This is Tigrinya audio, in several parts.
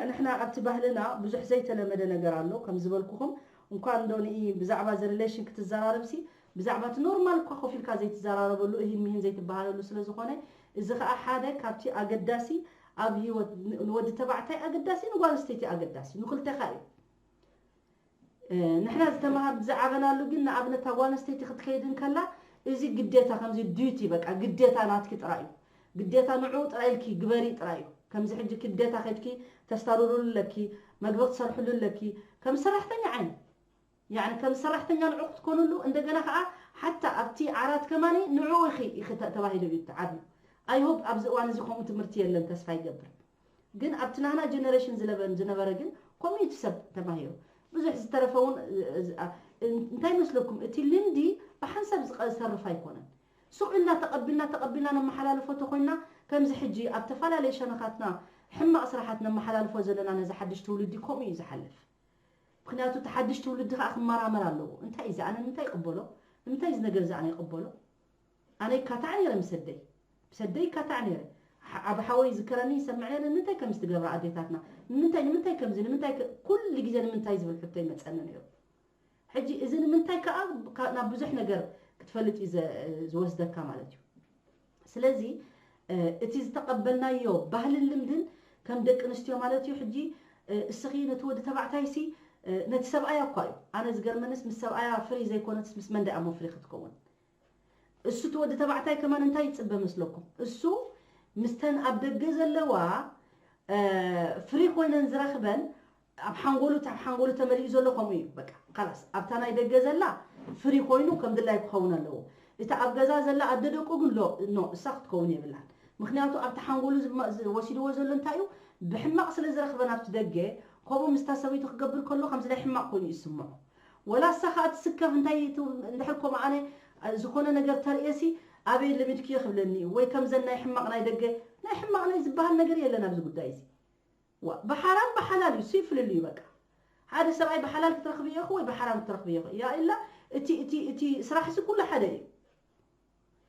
ንሕና ኣብቲ ባህልና ብዙሕ ዘይተለመደ ነገር ኣሎ። ከም ዝበልኩኹም፣ እንኳን እንዶ ንኢ ብዛዕባ እዚ ሪሌሽን ክትዘራረብሲ፣ ብዛዕባ እቲ ኖርማል እኳ ኮፍ ኢልካ ዘይትዘራረበሉ፣ እሂን ምሂን ዘይትበሃለሉ ስለ ዝኾነ፣ እዚ ኸኣ ሓደ ካብቲ ኣገዳሲ ኣብ ህይወት ን-፣ ንወዲ ተባዕታይ ኣገዳሲ፣ ንጓል ኣንስተይቲ ኣገዳሲ፣ ንኽልቴኻ እዩ። እ፣ ንሕና ዝተማሃር ዝዓበናሉ ግን፣ ንኣብነት እታ ጓል ኣንስተይቲ ክትከይድ እንከላ፣ እዚ ግዴታ፣ ከምዚ ዲዩቲ፣ በቃ ግዴታ ናትኪ ጥራይ እዩ። ግዴታ ንዑ ጥራይ ኢልኪ ግበሪ ጥራይ እዩ። ከምዚ ሕጂ ግዴታ ከድኪ ተስታርሩሉ ኣለኪ፣ መግቢ ክትሰርሕሉ ኣለኪ፣ ከም ሰራሕተኛ ዓይኒ። ያዕኒ ከም ሰራሕተኛ ንዑ ክትኮኑሉ፣ እንደገና ኸዓ ሓታ ኣብቲ ዓራት ከማኒ ንዑ ኢኺ፣ ኢኺ ተ-፣ ተባሂሉ እዩ ትዓብዩ። I hope ኣብዚ እዋን እዚ ከምኡ ትምህርቲ የለን፣ ተስፋ ይገብር። ግን ኣብቲ ናህና ጀነሬሽን ዝለበን ዝነበረ ግን ከምኡ እዩ እቲ ሰብ ተማሂሩ። ብዙሕ ዝተረፈ እውን፣ እ-፣ እ-፣ አ-፣ እን-፣ እንታይ ይመስለኩም? እቲ ልምዲ ብሓንሳብ ዝቐ-፣ ዝተርፍ ኣይኮነን። ሱቕ ኢልና ተቐቢልና፣ ተቐቢልና ነመሓላልፎ ተኾይንና፣ ከምዚ ሕጂ ኣብ ተፈላለየ ሸነኻትና ሕማቕ ስራሓት ነመሓላልፎ ዘለና ነዚ ሓድሽ ትውልዲ ከምኡ እዩ ዝሓልፍ። ምኽንያቱ እቲ ሓድሽ ትውልዲ ኸዓ ክመራመር ኣለዎ። እንታይ እዩ እዚ? ኣነ ንምንታይ ይቕበሎ? ንምንታይ እዚ ነገር እዚ ኣነ ይቕበሎ? ኣነ ይካታዕ ነይረ ምስ ኣደይ። ምስ ኣደይ ይካታዕ ነይረ። ሓ-፣ ኣብ ሓወይ ይዝከረኒ ይሰምዕ ነይረ፣ ንምንታይ ከምዚ ትገብራ ኣዴታትና? ንምንታይ፣ ንምንታይ ከምዚ? ንምንታይ ከ-፣ ኩሉ ግዜ ንምንታይ ዝብል ሕቶ ይመጸኒ ነይሩ። ሕጂ እዚ ንምንታይ ከኣ ካ-፣ ናብ ብዙሕ ነገር ክትፈልጥ እዩ ዘ-፣ ዝወስደካ ማለት እዩ። ስለዚ፣ እ፣ እቲ ዝተቐበልናዮ ባህልን ልምድን ከም ደቂ ኣንስትዮ ማለት እዩ። ሕጂ፣ እ፣ እስኺ ነቲ ወዲ ተባዕታይሲ፣ እ፣ ነቲ ሰብኣያ እኳ እዩ። ኣነ ዝገርመንስ ምስ ሰብኣያ ፍሪ ዘይኮነትስ ምስ መን ደኣ እሞ ፍሪ ክትከውን? እሱ እቲ ወዲ ተባዕታይ ከማን እንታይ ይጽበ መስለኩም? እሱ ምስተን ኣብ ደገ ዘለዋ፣ እ፣ ፍሪ ኮይነን ዝረኽበን ኣብ ሓንጎሉ፣ ኣብ ሓንጎሉ ተመሊኡ ዘሎ ከምኡ እዩ። በቃ፣ ካላስ፣ ኣብታ ናይ ደገ ዘላ ፍሪ ኮይኑ ከም ድላይ ክኸውን ኣለዎ። እታ ኣብ ገዛ ዘላ ኣደ ደቁ ግን ሎ-፣ ኖ፣ እሳ ክትከውን የብላን። ምኽንያቱ ኣብቲ ሓንጎሉ ዝማ-፣ ዝ-፣ ወሲድዎ ዘሎ እንታይ እዩ? ብሕማቕ ስለ ዝረኽበን ኣብቲ ደገ፣ ከምኡ ምስታ ሰበይቱ ክገብር ከሎ ከምዚ ናይ ሕማቕ ኮይኑ እዩ ዝስምዖ። ወላ እሳ ኸኣ ትስከፍ፣ እንታይ ት-፣ እንድሕር ከምኡ ኣነ፣ እ፣ ዝኾነ ነገር ተርእየሲ፣ ኣበይ ለሚድክዮ ክብለኒ እዩ፣ ወይ ከምዘን ናይ ሕማቕ ናይ ደገ፣ ናይ ሕማቕ ናይ ዝበሃል ነገር የለን ኣብዚ ጉዳይ እዚ። ዋ፣ ብሓራም ብሓላል እዩ፣ ሲ ፍልልዩ በቃ። ሓደ ሰብኣይ ብሓላል ክትረኽብዮ ኢኹ ወይ ብሓራም ክትረኽብዮ ኢኹ። ያ ኢላ፣ እቲ፣ እቲ፣ እቲ ስራሕሲ ኩሉ ሓደ እዩ።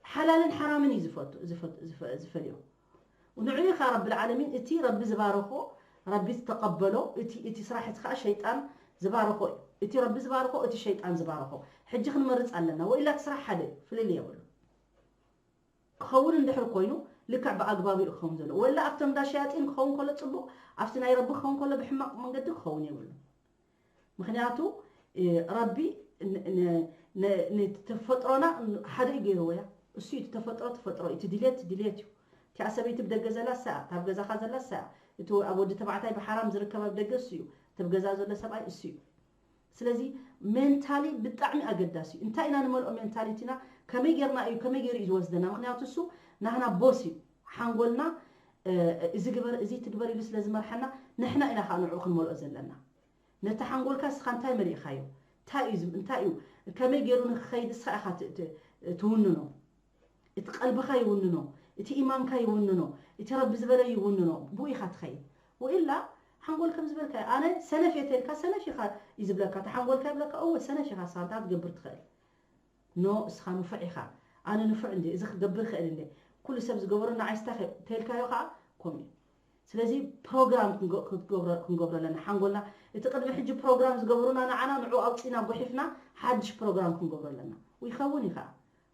ሓላልን ሓራምን እዩ ዝፈቱ-፣ ዝፈቱ-፣ ዝፈ-፣ ዝፈልዮ። ንዑ ኸዓ ረብል ዓለሚን፣ እቲ ረቢ ዝባረኾ፣ ረቢ ዝተቐበሎ፣ እቲ፣ እቲ ስራሕ እቲ ኸዓ ሸይጣን ዝባረኾ እዩ። እቲ ረቢ ዝባረኾ፣ እቲ ሸይጣን ዝባረኾ። ሕጂ ክንመርጽ ኣለና። ወኢላ እቲ ስራሕ ሓደ እዩ፣ ፍልልይ የብሉ። ክኸውን እንድሕር ኮይኑ፣ ልክዕ ብኣግባቡ እዩ ክኸውን ዘለዎ። ወላ ኣብቶም እንዳ ሸያጢን ክኸውን ከሎ ጽቡቕ፣ ኣብቲ ናይ ረቢ ክኸውን ከሎ ብሕማቕ መንገዲ ክኸውን የብሉን። ምኽንያቱ፣ እ፣ ረቢ ን-፣ ን-፣ ን-፣ ንተፈጥሮና ሓደ እዩ ገይርዎ እያ። እሱ እዩ እቲ ተፈጥሮ፣ ተፈጥሮ እዩ። እቲ ድሌት፣ ድሌት እዩ። እቲኣ ሰበይቲ ብደገ ዘላ እሳ እያ፣ እታ ኣብ ገዛኻ ዘላ እሳ እያ። እቲ ኣብ ወዲ ተባዕታይ ብሓራም ዝርከብ ኣብ ደገ እሱ እዩ። እቲ ኣብ ገዛ ዘሎ ሰብኣይ እሱ እዩ። ስለዚ ሜንታሊ ብጣዕሚ ኣገዳሲ እዩ። እንታይ ኢና ንመልኦ ሜንታሊቲና? ከመይ ጌርና እዩ፣ ከመይ ገይሩ እዩ ዝወስደና? ምኽንያቱ እሱ ናህና ቦስ እዩ። ሓንጎልና፣ እ፣ እዚ ግበር፣ እዚ ትግበር ኢሉ ስለ ዝመርሓና፣ ንሕና ኢና ከዓ ንዕኡ ክንመልኦ ዘለና። ነቲ ሓንጎልካ እስኻ እንታይ መሊእኻዮ? እንታይ እዩ ዝም-፣ እንታይ እዩ? ከመይ ገይሩ ንክኸይድ እስኻ ኢኻ ት-፣ ት-፣ ትውንኖ። እቲ ቀልብኻ ይውንኖ፣ እቲ ኢማንካ ይውንኖ፣ እቲ ረቢ ዝበለ ይውንኖ። ብኡ ኢኻ ትኸይድ። ወኢላ ሓንጎል ከም ዝበልካ፣ ኣነ ሰነፍ እየ ተልካ፣ ሰነፍ ኢኻ እዩ ዝብለካ። እቲ ሓንጎልካ ይብለካ፣ እወ ሰነፍ ኢኻ፣ እስኻ እንታይ ክትገብር ትኽእል? ኖ፣ እስኻ ንፉዕ ኢኻ። ኣነ ንፉዕ እንደ፣ እዚ ክገብር ይኽእል እንደ፣ ኩሉ ሰብ ዝገበሮ ንዓይ ስታ ተልካዮ ከዓ ከምኡ እዩ። ስለዚ ፕሮግራም ክንገ-፣ ክትገብሮ-፣ ክንገብሮ ኣለና። ሓንጎልና እቲ ቅድሚ ሕጂ ፕሮግራም ዝገበሩና ንዓና፣ ንዑ ኣውፂና፣ ጎሒፍና፣ ሓድሽ ፕሮግራም ክንገብሮ ኣለና። ይኸውን እዩ ከዓ።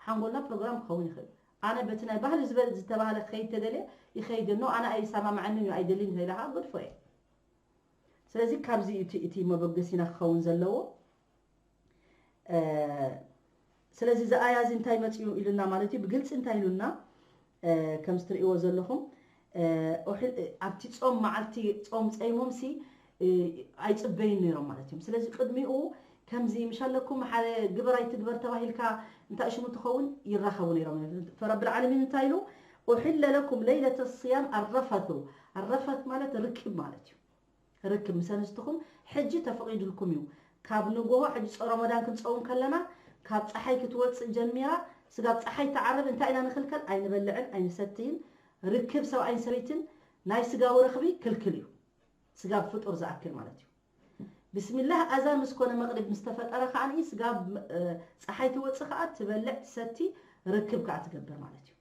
ሓንጎልና ፕሮግራም ክኸውን ይኽእል። ኣነ በቲ ናይ ባህሊ ዝበል-፣ ዝተባህለ ክኸይድ ተደልየ፣ ይኸይድ እኖ፣ ኣነ ኣይሰማማዐንን እዩ፣ ኣይደልን እንተኢለ ከዓ፣ good for you። ስለዚ ካብዚ እዩ እቲ፣ እቲ መበገሲና ክኸውን ዘለዎ። እ፣ ስለዚ እዚ ኣያ እዚ እንታይ መፂኡ ኢሉና ማለት እዩ፣ ብግልፂ እንታይ ኢሉና፣ እ፣ ከም ዝትርእይዎ ዘለኹም፣ እ፣ ኦሕል-፣ እ፣ ኣብቲ ጾም መዓልቲ ጾም ጸይሞምሲ፣ እ፣ ኣይጽበዩን ነይሮም ማለት እዮም። ስለዚ ቅድሚኡ ከምዚ ምሽ ኣለኩም ሓደ ግበር ኣይትግበር ተባሂልካ እንታይ ሽሙ ትኸውን ይራኸቡ ነይሮም። ፈረብል ዓለሚን እንታይ ኢሉ፣ "ኡሕለ ለኩም ለይለተ ስያም ኣረፈቱ።" ኣረፈት ማለት ርክብ ማለት እዩ። ርክብ ምስ ኣንስትኹም ሕጂ ተፈቒዱልኩም እዩ። ካብ ንጎሆ ሕጂ ጾም ረመዳን ክንጸውም ከለና፣ ካብ ጸሓይ ክትወጽእ ጀሚራ፣ ስጋብ ጸሓይ ትዓርብ እንታይ ኢና ንኽልከል? ኣይንበልዕን ኣይንሰትይን። ርክብ ሰብኣይን ሰበይትን ናይ ስጋዊ ረኽቢ ክልክል እዩ። ስጋብ ፍጡር ዝኣክል ማለት እዩ። ብስሚላህ ኣዛን ምስ ኮነ መቕሪብ ምስ ተፈጠረ ከኣ ስጋብ፣ እ፣ ጸሓይ ትወጽእ ከኣ ትበልዕ ትሰቲ ርክብ ከኣ ትገብር ማለት እዩ።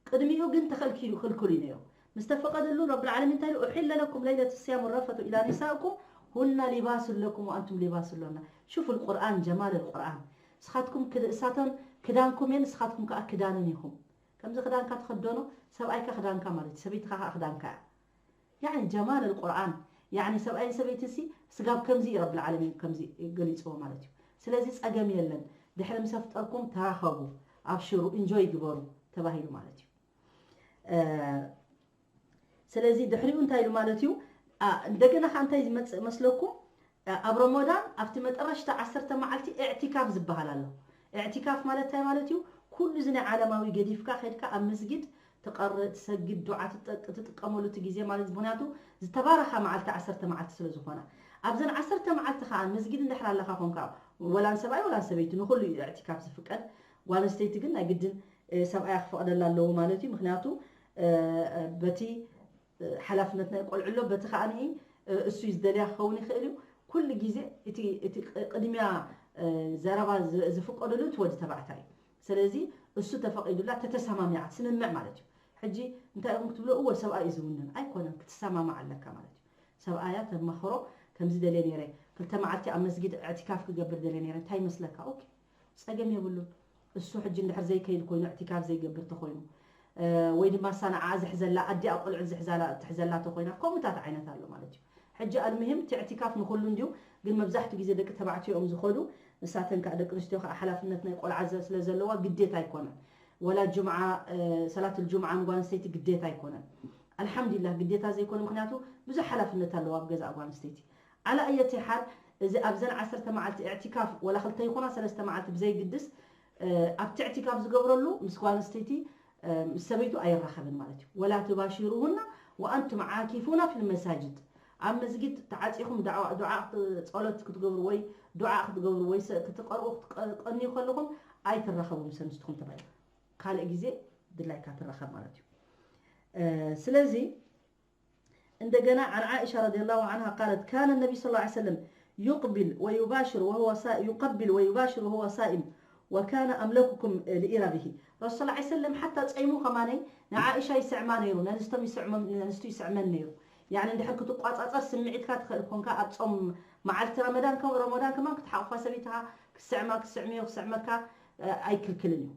ቅድሚኡ ግን ተኸልኪሉ፣ ክልኩል እዩ ነይሩ። مستفقد له رب العالمين تالي: أحل لكم ليلة الصيام الرفث إلى نسائكم هن لباس لكم وأنتم لباس لهن. شوفوا القرآن، جمال القرآن. ንስኻትኩም ክድ- እሳተን ክዳንኩም እየን፣ ንስኻትኩም ከዓ ክዳነን ኢኹም። ከምዚ ክዳንካ ትኽደኖ፣ ሰብኣይካ ክዳንካ ማለት እዩ፣ ሰበይትኻ ከዓ ክዳንካ እያ። ያኒ ጀማል القرآن። ያኒ ሰብኣይን ሰበይትን ሲ ስጋብ ከምዚ እዩ ረብል ዓለሚን ከምዚ ገሊፅዎ ማለት እዩ። ስለዚ ፀገም የለን። ድሕሪ ምስ ኣፍጠርኩም ተራኸቡ፣ ኣብሽሩ፣ ኢንጆይ ግበሩ ተባሂሉ ማለት እዩ። ስለዚ ድሕሪኡ እንታይ ኢሉ ማለት እዩ? እንደገና ከ እንታይ ዝመፅእ መስለኩም? ኣብ ረመዳን ኣብቲ መጠረሽታ ዓሰርተ መዓልቲ ኢዕቲካፍ ዝበሃል ኣሎ። ኢዕቲካፍ ማለት እንታይ ማለት እዩ? ኩሉ እዚ ናይ ዓለማዊ ገዲፍካ ከድካ ኣብ መስጊድ ትቐርእ፣ ትሰግድ፣ ዱዓ ትጠቅ- ትጥቀመሉ እቲ ግዜ ማለት እዩ። ምክንያቱ ዝተባረኻ መዓልቲ ዓሰርተ መዓልቲ ስለ ዝኾና፣ ኣብዘን ዓሰርተ መዓልቲ ከዓ መስጊድ እንድሕር ኣለኻ ኮንካ፣ ወላ ንሰብኣይ ወላ ንሰበይቲ ንኹሉ እዩ ኢዕቲካፍ ዝፍቀድ። ጓል ኣንስተይቲ ግን ናይ ግድን ሰብኣያ ክፈቕደላ ኣለዎ ማለት እዩ። ምክንያቱ በቲ ሓላፍነት ናይ ቆልዑ ኣሎ፣ በቲ ከዓኒ እሱ እዩ ዝደልያ ክኸውን ይኽእል እዩ። ኩሉ ግዜ እቲ እቲ ቅድሚያ ዘረባ ዝፍቀደሉ እቲ ወዲ ተባዕታይ እዩ። ስለዚ እሱ ተፈቒዱላ ተተሰማሚዓ ትስምምዕ ማለት እዩ። ሕጂ እንታይ ኢኹም ክትብሎ፣ እወ ሰብኣይ እዩ ዝውንን፣ ኣይኮነን፣ ክትሰማማዕ ኣለካ ማለት እዩ። ሰብኣያ ተማኽሮ፣ ከምዚ ደልየ ነይረ፣ ክልተ መዓልቲ ኣብ መስጊድ እዕቲካፍ ክገብር ደልየ ነይረ፣ እንታይ ይመስለካ? ኦኬ፣ ፀገም የብሉን። እሱ ሕጂ እንድሕር ዘይከይድ ኮይኑ፣ እዕቲካፍ ዘይገብር ተኾይኑ፣ ወይ ድማ እሳ ንዓኣ ዝሕዘላ፣ ኣዲኣ ቆልዑ ዝሕዛላ ትሕዘላ ተኾይና፣ ከምኡታት ዓይነት ኣሎ ማለት እዩ። ሕጂ ኣልምሂም እቲ እዕቲካፍ ንኹሉ እንድዩ፣ ግን መብዛሕትኡ ግዜ ደቂ ተባዕትዮ እዮም ዝኸዱ። ንሳተን ከዓ ደቂ ኣንስትዮ ከዓ ሓላፍነት ናይ ቆልዓ ዘ- ስለ ዘለዋ ግዴታ ኣይኮነን። ወላ ጁምዓ ሰላት ልጁምዓ ንጓል ኣንስተይቲ ግዴታ ኣይኮነን። ኣልሓምዱሊላህ ግዴታ ዘይኮነ፣ ምክንያቱ ብዙሕ ሓላፍነት ኣለዋ ኣብ ገዛ ጓል ኣንስተይቲ። ዓላ ኣየቲ ሓል፣ እዚ ኣብዘን ዓሰርተ መዓልቲ እዕቲካፍ ወላ ክልተ ይኹና ሰለስተ መዓልቲ ብዘይግድስ ኣብቲ እዕቲካፍ ዝገብረሉ ምስ ጓል ኣንስተይቲ ምስ ሰበይቱ ኣይራኸብን ማለት እዩ። ወላ ትባሽሩሁና ወኣንቱም ዓኪፉና ፊል መሳጅድ፣ ኣብ መስጊድ ተዓፂኹም ዳዕዋ ዱዓ ጸሎት ክትገብሩ ወይ ዱዓ ክትገብሩ ወይ ክትቀርኡ ክትቀንዩ ከለኹም ኣይትራኸቡ ምስ ኣንስትኹም ተባሂሉ። ካልእ ግዜ ድላይካ ትራኸብ ማለት እዩ። ስለዚ እንደገና عن عائشة رضي الله عنها قالت كان النبي صلى الله عليه وسلم يقبل ويباشر وهو صائم، يقبل ويباشر وهو صائم وكان أملككم لإربه. ረሱል صلى الله عليه وسلم ሓታ ጸይሙ ከማነይ ንዓኢሻ ይስዕማ ነይሩ፣ ነንስቶም ይስዕሞም ነንስቱ ይስዕመን ነይሩ። ያኒ እንድሕር ክትቋጻጸር ስምዒትካ ትኽእል ኮንካ ኣብ ጾም መዓልቲ ረመዳን ከም ረመዳን ከማን ክትሓቑፋ ሰበይትኻ ክትስዕማ ክትስዕምዮ ክስዕመካ ኣይክልክልን እዩ።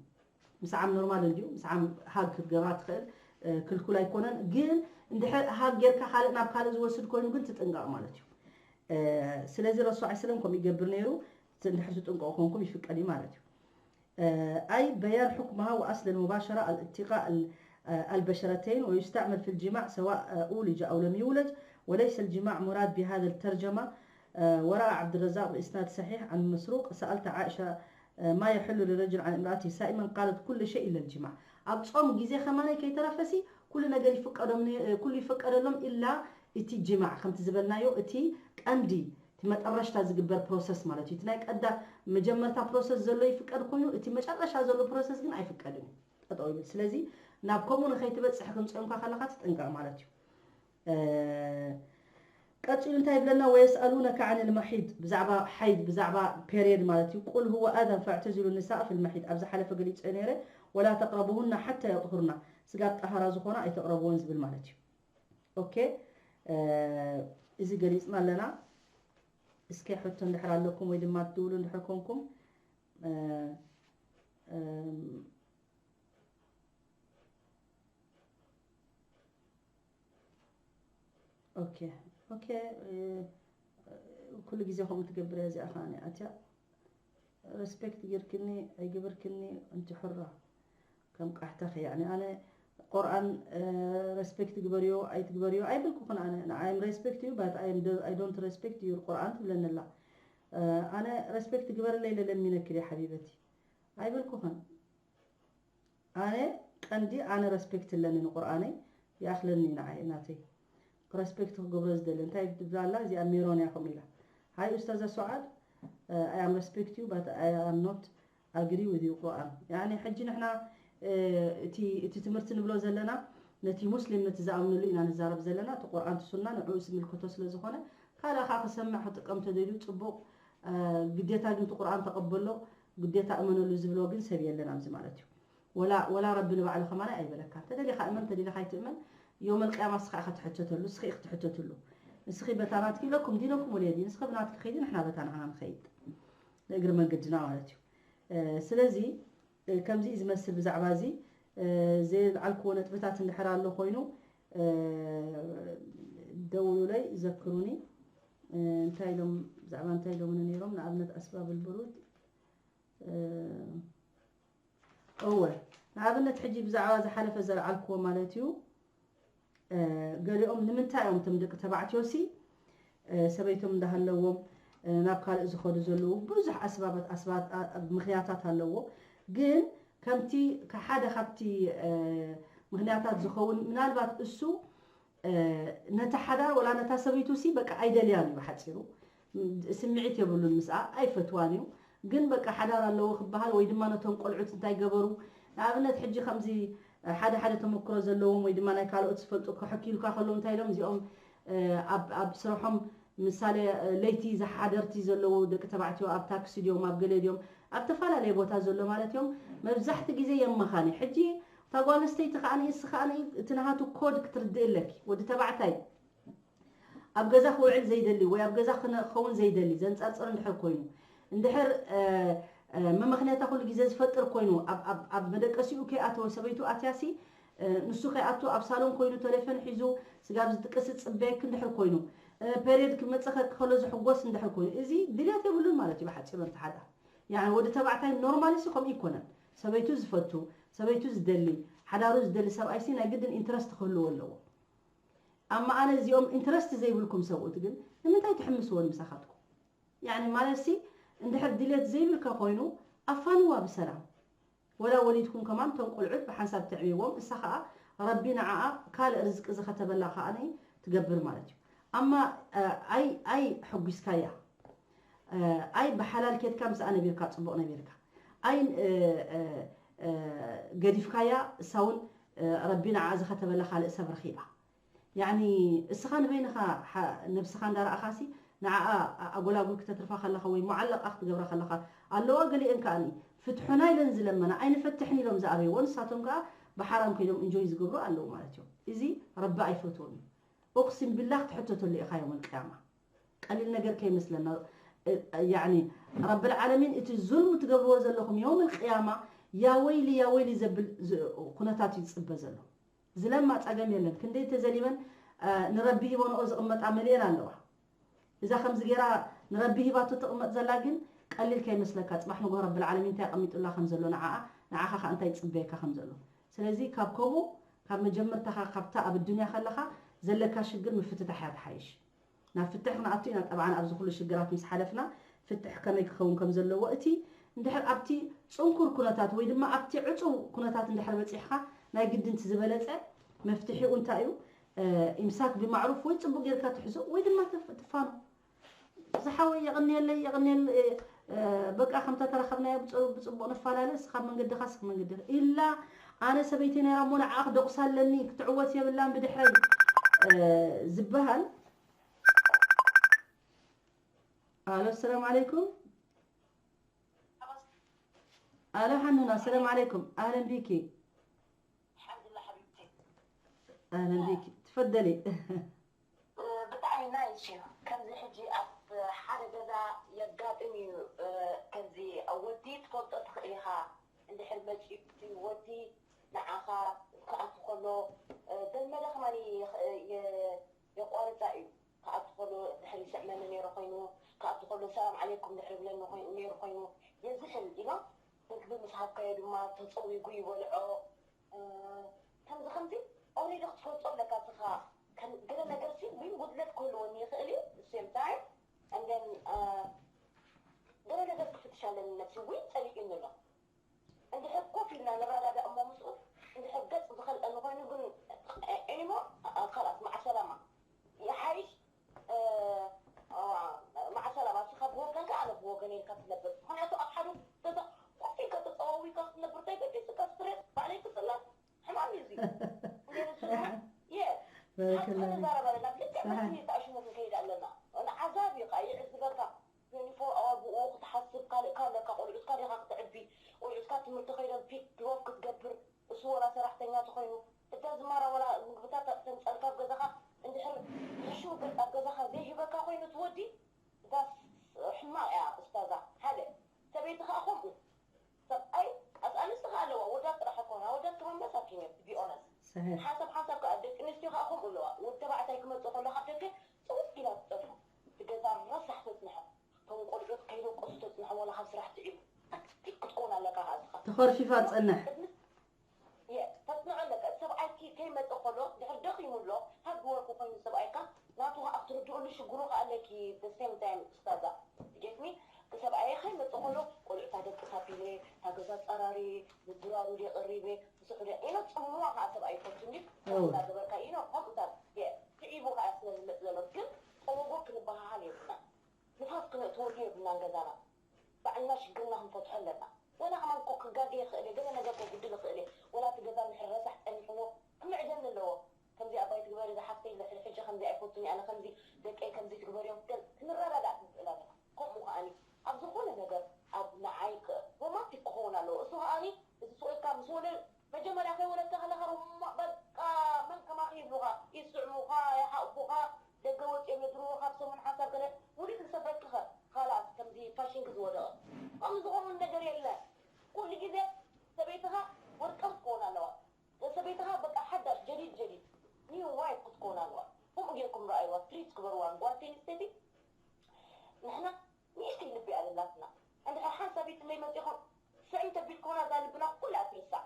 ምስዓም ኖርማል እንድዩ። ምስዓም ሃግ ክትገብራ ትኽእል፣ ክልኩል ኣይኮነን። ግን እንድሕር ሃግ ጌርካ ካልእ ናብ ካልእ ዝወስድ ኮይኑ ግን ትጥንቀቕ ማለት እዩ። ስለዚ ረሱል ዐ ሰለም ከምኡ ይገብር ነይሩ። እንድሕር ትጥንቀቑ ኮንኩም ይፍቀድ እዩ ማለት እዩ። أي بيان حكمها وأصل المباشرة الالتقاء البشرتين ويستعمل في الجماع سواء أولج أو لم يولج، وليس الجماع مراد بهذا الترجمة. ورأى عبد الرزاق بإسناد صحيح عن مسروق سألت عائشة ما يحل لرجل عن امرأته صائما قالت كل شيء إلا الجماع. ኣብ ጾም ግዜ ከማናይ ከይተረፈሲ ኩሉ ነገር ይፍቀዶም ነ- ኩሉ ይፍቀደሎም ኢላ እቲ ጅማዕ ከምቲ ዝበልናዮ እቲ ቀንዲ እቲ መጠረሽታ ዝግበር ፕሮሰስ ማለት እዩ። እቲ ናይ ቀዳ መጀመርታ ፕሮሰስ ዘሎ ይፍቀድ ኮይኑ እቲ መጨረሻ ዘሎ ፕሮሰስ ግን ኣይፍቀድን እዩ። ጠጠው ይብል። ስለዚ ናብ ከምኡ ንኸይትበፅሕ ግን ጾምካ ከለኻ ትጥንቀቕ ማለት እዩ። ቀፂሉ እንታይ ይብለና? ويسألونك عن المحيض ብዛዕባ ሓይድ ብዛዕባ ፔሪየድ ማለት እዩ። قل هو أذى فاعتزلوا النساء في المحيض ኣብ ዝሓለፈ ገሊፀ ነይረ። ولا تقربوهن حتى يطهرن ስጋብ ጠሃራ ዝኾና ኣይተቕረብዎን ዝብል ማለት እዩ። ኦኬ እዚ ገሊፅና ኣለና። እስከ ሕቶ እንድሕር ኣለኩም ወይ ድማ ትድውሉ እንድሕር ኮንኩም ኦኬ ኦኬ ኩሉ ግዜ ከምኡ ትገብር እያ እዚኣ ከዓኒ ኣትያ ሬስፔክት ጌርክኒ ኣይግበርክኒ እንቲ ሕራ ከም ቃሕታኺ ያኒ ኣነ ቁርኣን ሬስፔክት ግበርዮ ኣይትግበርዮ ኣይብልኩኽን ኣነ ንዓይም ሬስፔክት እዩ ባት I don't respect your ቁርኣን ትብለኒ ኣላ ኣነ ሬስፔክት ግበርለይ ኢለ ለሚነኪ ድየ ሓቢበቲ ኣይብልኩኽን ኣነ ቀንዲ ኣነ ረስፔክት ኣለኒ ንቁርኣነይ ይኣኽለኒ እዩ ንዓይ ናተይ ረስፔክት ክገብሮ ዝደሊ እንታይ ትብላ ኣላ እዚኣ ሜሮን እያ ከምኡ ኢላ ሃይ ኡስታዛ ሱዓድ I am respect you but I am not agree with you ቁርኣን ያኒ ሕጂ ንሕና እቲ እቲ ትምህርቲ ንብሎ ዘለና ነቲ ሙስሊም ነቲ ዝኣምንሉ ኢና ንዛረብ ዘለና እቲ ቁርኣን እቲ ሱና ንዕኡ ዝምልከቶ ስለ ዝኾነ ካልእ ከዓ ክሰምዕ ክጥቀም ተደልዩ ፅቡቕ ግዴታ ግን እቲ ቁርኣን ተቐበሎ ግዴታ እመነሉ ዝብሎ ግን ሰብ የለን ኣብዚ ማለት እዩ ወላ ወላ ረቢ ንባዕሉ ከማና ኣይበለካ ተደሊኻ እመን ተደሊኻ ኣይትእመን ዮመል ቅያማ ንስኻ ኢኻ ትሕተተሉ፣ ንስኺ ኢኺ ትሕተትሉ። ንስኺ በታ ናትኪ ኢለኩም ዲነኩም ወልየ ዲን፣ ንስኺ ብናትኪ ከይዲ፣ ንሕና በታ ንዓና ንኸይድ። ንእግሪ መንገድና ማለት እዩ። እ፣ ስለዚ፣ እ፣ ከምዚ እዩ ዝመስል ብዛዕባ እዚ። እ፣ ዘየልዓልክዎ ነጥብታት እንድሕር ኣሎ ኮይኑ፣ እ፣ ደውሉለይ፣ ዘክሩኒ። እ፣ እንታይ ኢሎም፣ ብዛዕባ እንታይ ኢሎምኒ ነይሮም? ንኣብነት ኣስባብ ልብሩድ፣ እ፣ እወ፣ ንኣብነት ሕጂ ብዛዕባ ዝሓለፈ ዘልዓልክዎ ማለት እዩ። እ፣ ገሊኦም ንምንታይ እዮም እቶም ደቂ ተባዕትዮ ሲ፣ እ፣ ሰበይቶም እንዳሃለዎም፣ እ፣ ናብ ካልእ ዝኸዱ ዘለዉ ብዙሕ ኣስባባት፣ ኣስባት፣ ኣ-፣ ምኽንያታት ኣለዎ። ግን ከምቲ ሓደ ካብቲ፣ እ፣ ምኽንያታት ዝኸውን ምናልባት እሱ፣ እ፣ ነታ ሓዳር ወላ ነታ ሰበይቱ ሲ በቃ ኣይደልያን እዩ ብሓጺሩ። ም-፣ ስምዒት የብሉን ምስኣ፣ ኣይፈትዋን እዩ። ግን በቃ ሓዳር ኣለዎ ክበሃል ወይ ድማ ነቶም ቆልዑት እንታይ ገበሩ? ንኣብነት ሕጂ ከምዚ ሓደ ሓደ ተመክሮ ዘለዎም ወይ ድማ ናይ ካልኦት ዝፈልጡ ከሕክዩልካ ከለዉ እንታይ ኢሎም እዚኦም፣ እ፣ ኣብ፣ ኣብ ስርሖም ምሳሌ፣ እ፣ ለይቲ ዝሓደርቲ ዘለዉ ደቂ ተባዕትዮ ኣብ ታክሲ ድዮም፣ ኣብ ገለ ድዮም፣ ኣብ ተፈላለየ ቦታ ዘሎ ማለት እዮም። መብዛሕቲ ግዜ የመኻኒ። ሕጂ እታ ጓል ኣንስተይቲ ከኣ ንእስ ከኣ እቲ ናሃቱ ኮድ ክትርድእ ኣለኪ። ወዲ ተባዕታይ ኣብ ገዛ ክውዕል ዘይደሊ ወይ ኣብ ገዛ ክነ-፣ ክኸውን ዘይደሊ ዘንጸርጽር እንድሕር ኮይኑ፣ እንድሕር፣ እ፣ እ፣ መመኽንያታ ኩሉ ግዜ ዝፈጥር ኮይኑ፣ ኣብ፣ ኣብ፣ ኣብ መደቀሲኡ ከይኣተወ ሰበይቱ ኣትያሲ፣ እ፣ ንሱ ከይኣቱ ኣብ ሳሎን ኮይኑ ቴሌፎን ሒዙ ስጋብ ዝድቅስ ዝጽበየኪ እንድሕር ኮይኑ፣ እ፣ ፔሪየድ ክመጽእ ከሎ ዝሕጎስ እንድሕር ኮይኑ፣ እዚ ድልየት የብሉን ማለት እዩ ብሓጺሩ። እንተ ሓዳር፣ ያኒ ወዲ ተባዕታይ ኖርማሊ ሲ ከምኡ ይኮነን። ሰበይቱ ዝፈቱ፣ ሰበይቱ ዝደሊ፣ ሓዳሩ ዝደሊ ሰብኣይ ሲ ናይ ግድን ኢንትረስት ክህልዎ ኣለዎ። ኣማ ኣነ እዚኦም ኢንትረስት ዘይብልኩም ሰብኡት ግን ንምንታይ ትሕምስወን ምሳኻትኩም? ያኒ ማለት ሲ እንድሕር ድልየት ዘይብልካ ኮይኑ ኣፋንዋ ብሰላም። ወላ ወሊድኩም ከማን እቶም ቆልዑት ብሓንሳብ ተዕብይዎም፣ እሳ ኸኣ ረቢ ንዓኣ ካልእ ርዝቂ ዝኸተበላ ከኣ ትገብር ማለት እዩ። ኣማ፣ እ፣ ኣይ፣ ኣይ ሕጒስካያ፣ እ፣ ኣይ ብሓላል ኬድካ ምስኣ ነቢርካ፣ ጽቡቕ ነቢርካ። ኣይ፣ እ፣ እ፣ እ፣ ገዲፍካያ፣ እሳ እውን፣ እ፣ ረቢ ንዓኣ ዝኸተበላ ካልእ ሰብ ረኺባ። ያኒ እስኻ ንበይንኻ ሓ-፣ ነብስኻ እንዳረኣኻሲ ንዓኣ ኣ-፣ ኣጎላጉል ክተትርፋ ከለኻ ወይ ሙዓለቓ ክትገብራ ከለኻ ኣለዋ። ገሊአን ከኣኒ ፍትሑና ኢለን ዝለመና ኣይንፈትሕን ኢሎም ዝኣበይዎ፣ ንሳቶም ከኣ ብሓራም ከይዶም እንጆይ ዝገብሩ ኣለዉ ማለት እዮም። እዚ ረቢ ኣይፈትዎን እዩ። ኡቅሲም ቢላህ ክትሕተተሉ ኢኻ የውመል ቅያማ። ቀሊል ነገር ከይመስለና። እ-፣ ያኒ ረብል ዓለሚን እቲ ዙልም ትገብርዎ ዘለኹም የውመል ቅያማ ያ ወይሊ ያ ወይሊ ዘብል ዝ-፣ ኩነታት እዩ ዝጽበ ዘሎ። ዝለማ ጸገም የለን። ክንደይ ተዘሊመን፣ እ፣ ንረቢ ሂቦንኦ ዝቕመጣ መሊኤን ኣለዋ። እዛ ከምዚ ገይራ ንረቢ ሂባቶ ትቕመጥ ዘላ ግን ቀሊል ከይመስለካ። ጽባሕ ንግሆ ረብል ዓለሚን እንታይ ኣቐሚጡላ ከም ዘሎ ንዓኣ፣ ንዓኻ ከኣ እንታይ ይጽበየካ ከም ዘሎ። ስለዚ ካብ ከምኡ፣ ካብ መጀመርታኻ ካብታ ኣብ ኣዱንያ ከለኻ ዘለካ ሽግር ምፍትታሕ እያ ትሓይሽ። ናብ ፍትሕ ክንኣቱ ኢና ጠብዓን ኣብዚ ኩሉ ሽግራት ምስ ሓለፍና ፍትሕ ከመይ ክኸውን ከም ዘለዎ። እቲ እንድሕር ኣብቲ ጽንኩር ኩነታት ወይ ድማ ኣብቲ ዕጹው ኩነታት እንድሕር በጺሕካ ናይ ግድን እቲ ዝበለጸ መፍትሒኡ እንታይ እዩ? እ፣ ኢምሳክ ብማዕሩፍ ወይ ጽቡቕ ጌርካ ትሕዞ ወይ ድማ ትፍ-፣ ትፋኖ። ዝሓወይ የቕንየለይ፣ የቕንየል-፣ እ፣ እ፣ በቃ ከምታ ተራኸብናዮ ብጽ-፣ ብጽቡቕ ንፈላለ፣ እስኻ መንገድኻ፣ እስኻ መንገድኻ። ኢላ ኣነ ሰበይቲ ነይራ እሞ ንዓኣ ክደቑሳ ኣለኒ፣ ክትዕወት የብላን ብድሕረይ፣ እ፣ ዝበሃል። ኣሎ፣ ሰላም ዓለይኩም። ኣሎ ሓኑና፣ ሰላም ዓለይኩም። ኣህለን ቢኪ። ኣልሓምዱሊላህ ሓቢብቲ። ኣህለን ቢኪ። ትፈደሊ። ብጣዕሚ ናይስ እዩ። ከምዚ ሕጂ ኣብ ሓደ ገዛ የጋጥም እዩ። እ፣ ከምዚ ወዲ ትፈልጦ ትኽእል ኢኻ። እንድሕር መጺኡ እቲ ወዲ ንዓኻ ክኣቱ ከሎ፣ እ፣ ዘልመደ ከማን የ-፣ የ-፣ የቋርጻ እዩ። ክኣቱ ከሎ ድሕሪ ይስዕመኒ ነይሩ ኮይኑ፣ ክኣቱ ከሎ ሰላም ዓለይኩም ድሕሪ ይብለኒ ኮይኑ፣ ነይሩ ኮይኑ፣ የዝሕል ኢሎ ምግቢ ምስ ሃብካዮ ድማ ተጸዊጉ ይበልዖ። እ፣ ከምዚ ከምዚ ኦሬዲ ክትፈልጦ ኣለካ። እስኻ ከም ገለ ነገር ሲ ወይ ጉድለት ክህልወኒ ይኽእል እዩ፣ the same time and then፣ እ፣ ገለ ነገር ክፍትሽ ኣለኒ ነብሲ ወይ ጸሊኡኒ ኣሎ። እንድሕር ኮፍ ኢልና ንረዳዳእ እሞ ምስኡ እንድሕር ገጽ ዝኸልአኒ ኮይኑ ግን፣ እ፣ ዒኒሞ፣ እ፣ ኸላስ መዓ ሰላማ። ይሓይሽ፣ እ፣ እ፣ መዓ ሰላማ። እስኻ ብወገንካ፣ ኣነ ብወገን ኢልካ ትነብር። ምኽንያቱ ኣብ ሓደ ገዛ ኮፍ ኢልካ ተጸዋዊካ ክትነብር እንታይ ገዲስካ? ስትሬስ ባዕለይ ክጽላ ሕማም እዩ እዚ። እንዴ ንሱ ድማ፣ የ፣ ባረከላህ ሓቂ ፊክ። ንዛረብ ኣለና። ብልክዕ ሰሓ። መሲኒ ተኣሽሙ ክንከይድ ኣለና። ዓዛብ እዩ ኸዓ፣ ይዕዝበካ። ዩኒፎርም ኣዋግኡ ክትሓስብ፣ ካልእ ከ ኣለካ፣ ቆልዑትካ ዲኻ ክተዕቢ፣ ቆልዑትካ ትምህርቲ ከይዶም ፒክ ድሮፕ ክትገብር፣ እሱ ወላ ሰራሕተኛ ተኾይኑ፣ እታ ዝማራ ወላ ምግብታት ተን ሓንሳብ ሓንሳብ ከዓ ደቂ ኣንስትዮ ከዓ ከምኡ ኣለዋ። ወዲ ተባዕታይ ክመፅእ ከሎ ካብ ደገ ፅውት ኢላ ትፀንሖ። እቲ ገዛ ረሳሕ ተፅንሖ። እቶም ቆልዑት ከይደቀሱ ተፅንሖም፣ ዋላ ካብ ስራሕ ትዒቡ። ኣክቲቭ ክትከውን ኣለካ ከዓ እስኻ። ተኸርፊፋ ትፀንሕ። ቅድሚ የ-፣ ተፅንዖ ኣለካ። እቲ ሰብኣይኪ ከይመፀ ከሎ፣ ድሕር ደኺሙ ኣሎ፣ ሃርድ ወርክ ኮይኑ ሰብኣይካ፣ ናቱ ከዓ ክትርድእሉ፣ ሽግሩ ከዓ ኣለኪ። The same time ኡስታዛ፣ ጌት ሚ፣ እቲ ሰብኣይ ከይመፀ ከሎ፣ ቆልዑት ኣደቅስ ኣቢለ፣ እታ ገዛ ኣፀራሪ፣ ንድራሩ ድየ ቀሪበ፣ ንስሑ ድየ፣ ኢለ ፅምዋ ከዓ ሰብኣይ ይፈቱ እንዲ፣ እው። እናገበርካ፣ ኢኖ፣ ከምኡታት፣ የ-፣ ትዒቡ ከዓ ስለ ዝመፅ ዘሎ፣ ግን ጠበጎ ክንበሃሃል የብልና። ንፋስ ክነእትወሉ የብልናን ገዛና። ባዕልና ሽግርና ክንፈትሖ ኣለና። ወላ ከማን እኮ ክጋገ ይኽእል እየ፣ ገለ ነገር ከጉድል ይኽእል እየ። ወላ እቲ ገዛ እንድሕር ረሳሕ ጸኒሕዎ ክምዕደኒ ኣለዎ። ከምዚ ኣባይ ትግበሪ ዝሓፍተይ፣ ድሕሪ ሕጂ ከምዚ ኣይፈቱን እየ ኣነ፣ ከምዚ ደቀይ ከምዚ ትግበርዮም፣ ገለ ክንረዳዳእ ክንክእል ኣለና። ከምኡ ከኣኒ ኣብ ዝኾነ ነገር ኣብ ንዓይ ከ-፣ ሮማንቲክ ክኸውን ኣለዎ። እሱ ከኣኒ እቲ ስቕ ኢልካ ምስ ወለ-፣ መጀመርያ ከይወለድካ ከለኻ ሮማ-፣ በቃ መን ከማኺ ይብሉኻ፣ ይስዕሙኻ፣ ይሓቑፉኻ፣ ደገ ወፂኦም የድርዎ፣ ካብ ሰሙን ሓንሳብ ገለ ውሉድ ምስ ኣፍረትክኸ፣ ኻላስ ከምዚ ፋሽንኪ ዝወደቐ። ከምዚ ዝኸውን ነገር የለን። ኩሉ ግዜ ሰበይትኻ ወርቃም ክትከውን ኣለዋ። ሰበይትኻ በቃ ሓዳሽ፣ ጀዲድ ጀዲድ፣ ኒው ዋይፍ ክትከውን ኣለዋ። ከምኡ ጌርኩም ረኣይዋ፣ ትሪት ግበርዋ ንጓል ኣንስተይቲ። ንሕና ንእሽተይ ልቢ ኣለላትና። እንድሕር ሓንሳብ ኢትለይ መፂኹም፣ ስዕም ተቢልኩምና እዛ ልብና ኩላ ትርሳዕ።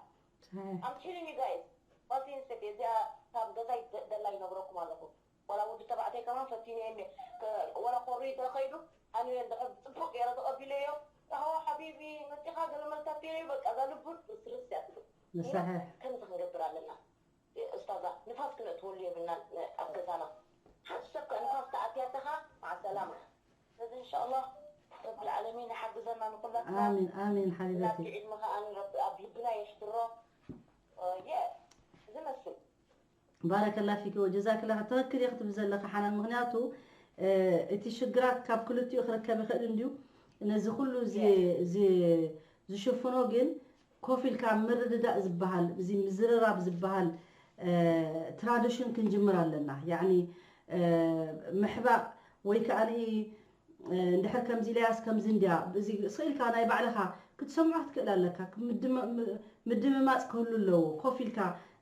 I'm telling you guys፣ ጓል ኣንስተይቲ እዚኣ ካብ ገዛይ ደ-፣ ደላ ይነግረኩም ኣለኹ። ዋላ ወዲ ተባዕታይ ከማን ፈቲነ እየ። ከ-፣ ዋላ ኮሪደር ከይዱ፣ ኣነ እንድሕር ብፅቡቅ ገይረ ተቐቢለዮ፣ ራህዋ ሓቢቢ፣ መፂኻ ገለ መልታት ኢለዮ፣ በቃ እዛ ልቡ ርስርስ እያ ትብል። ንሳሕ። ከምዚ ክንገብር ኣለና። ኡስታዛ፣ ንፋስ ክነእትወሉ የብልናን ኣብ ገዛና። ሓንቲ ሰብ ከ ንፋስ ተኣትያትኻ፣ መዓ ሰላማ። ስለዚ እንሻኣላህ ረብል ዓለሚን ይሓግዘና ንኩላትና። ኣሚን፣ ኣሚን ሓቢበቲ። ናብቲ ዕልሚ ከኣ ንረቢ ኣብ ልብና የሕድሮ። እ፣ የ-፣ ዝመስል። ባረከላ ፊኪ ወጀዛክላ። ትኽክል ኢኺ ክትብል ዘለኺ ሓናን፣ ምኽንያቱ፣ እ፣ እቲ ሽግራት ካብ ክልቲኡ ክርከብ ይኽእል እንድዩ። ነዚ ኩሉ እዚ፣ የ-፣ እዚ ዝሽፍኖ ግን ኮፍ ኢልካ ምርድዳእ ዝበሃል፣ እዚ ምዝርራብ ዝበሃል፣ እ፣ ትራዲሽን ክንጅምር ኣለና። ያዕኒ፣ እ፣ ምሕባእ ወይ ከኣ፣ እ፣ እንድሕር ከምዚ ኢለያስ ከምዚ እንድያ፣ እዚ ስቕ ኢልካ ናይ ባዕልኻ ክትሰምዖ ክትክእል ኣለካ። ምድም-፣ ም-፣ ምድምማፅ ክህሉ ኣለዎ። ኮፍ ኢልካ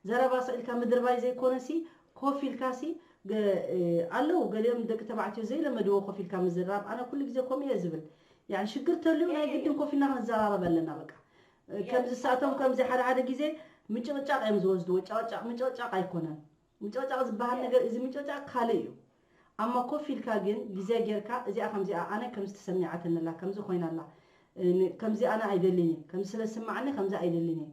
ዘረባ ስቕ ኢልካ ምድርባይ ዘይኮነሲ፣ ኮፍ ኢልካሲ፣ ገ-፣ እ፣ ኣለዉ ገሊኦም ደቂ ተባዕትዮ ዘይለመድዎ ኮፍ ኢልካ ምዝራብ። ኣነ ኩሉ ግዜ ከምኡ እየ ዝብል። ያዕኒ ሽግር ተልዩ ናይ ግድን ኮፍ ኢልና ክንዘራረብ ኣለና በቃ። እ፣ ከምዚ ሳቶም ከምዚ ሓደ ሓደ ግዜ ምጭቕጫቕ እዮም ዝወስድዎ። ጨቕጫቕ ምጭቕጫቕ ኣይኮነን። ምጭቕጫቕ ዝበሃል ነገር፣ እዚ ምጭቕጫቕ ካልእ እዩ። ኣማ ኮፍ ኢልካ ግን ግዜ ጌርካ፣ እዚኣ ከምዚኣ ኣነ ከምዚ ተሰሚዓትኒ ኣላ፣ ከምዚ ኮይና ኣላ፣ እ፣ ን-፣ ከምዚ ኣነ ኣይደልን እየ፣ ከምዚ ስለ ዝስማዓኒ ከምዚ ኣይደልን እየ፣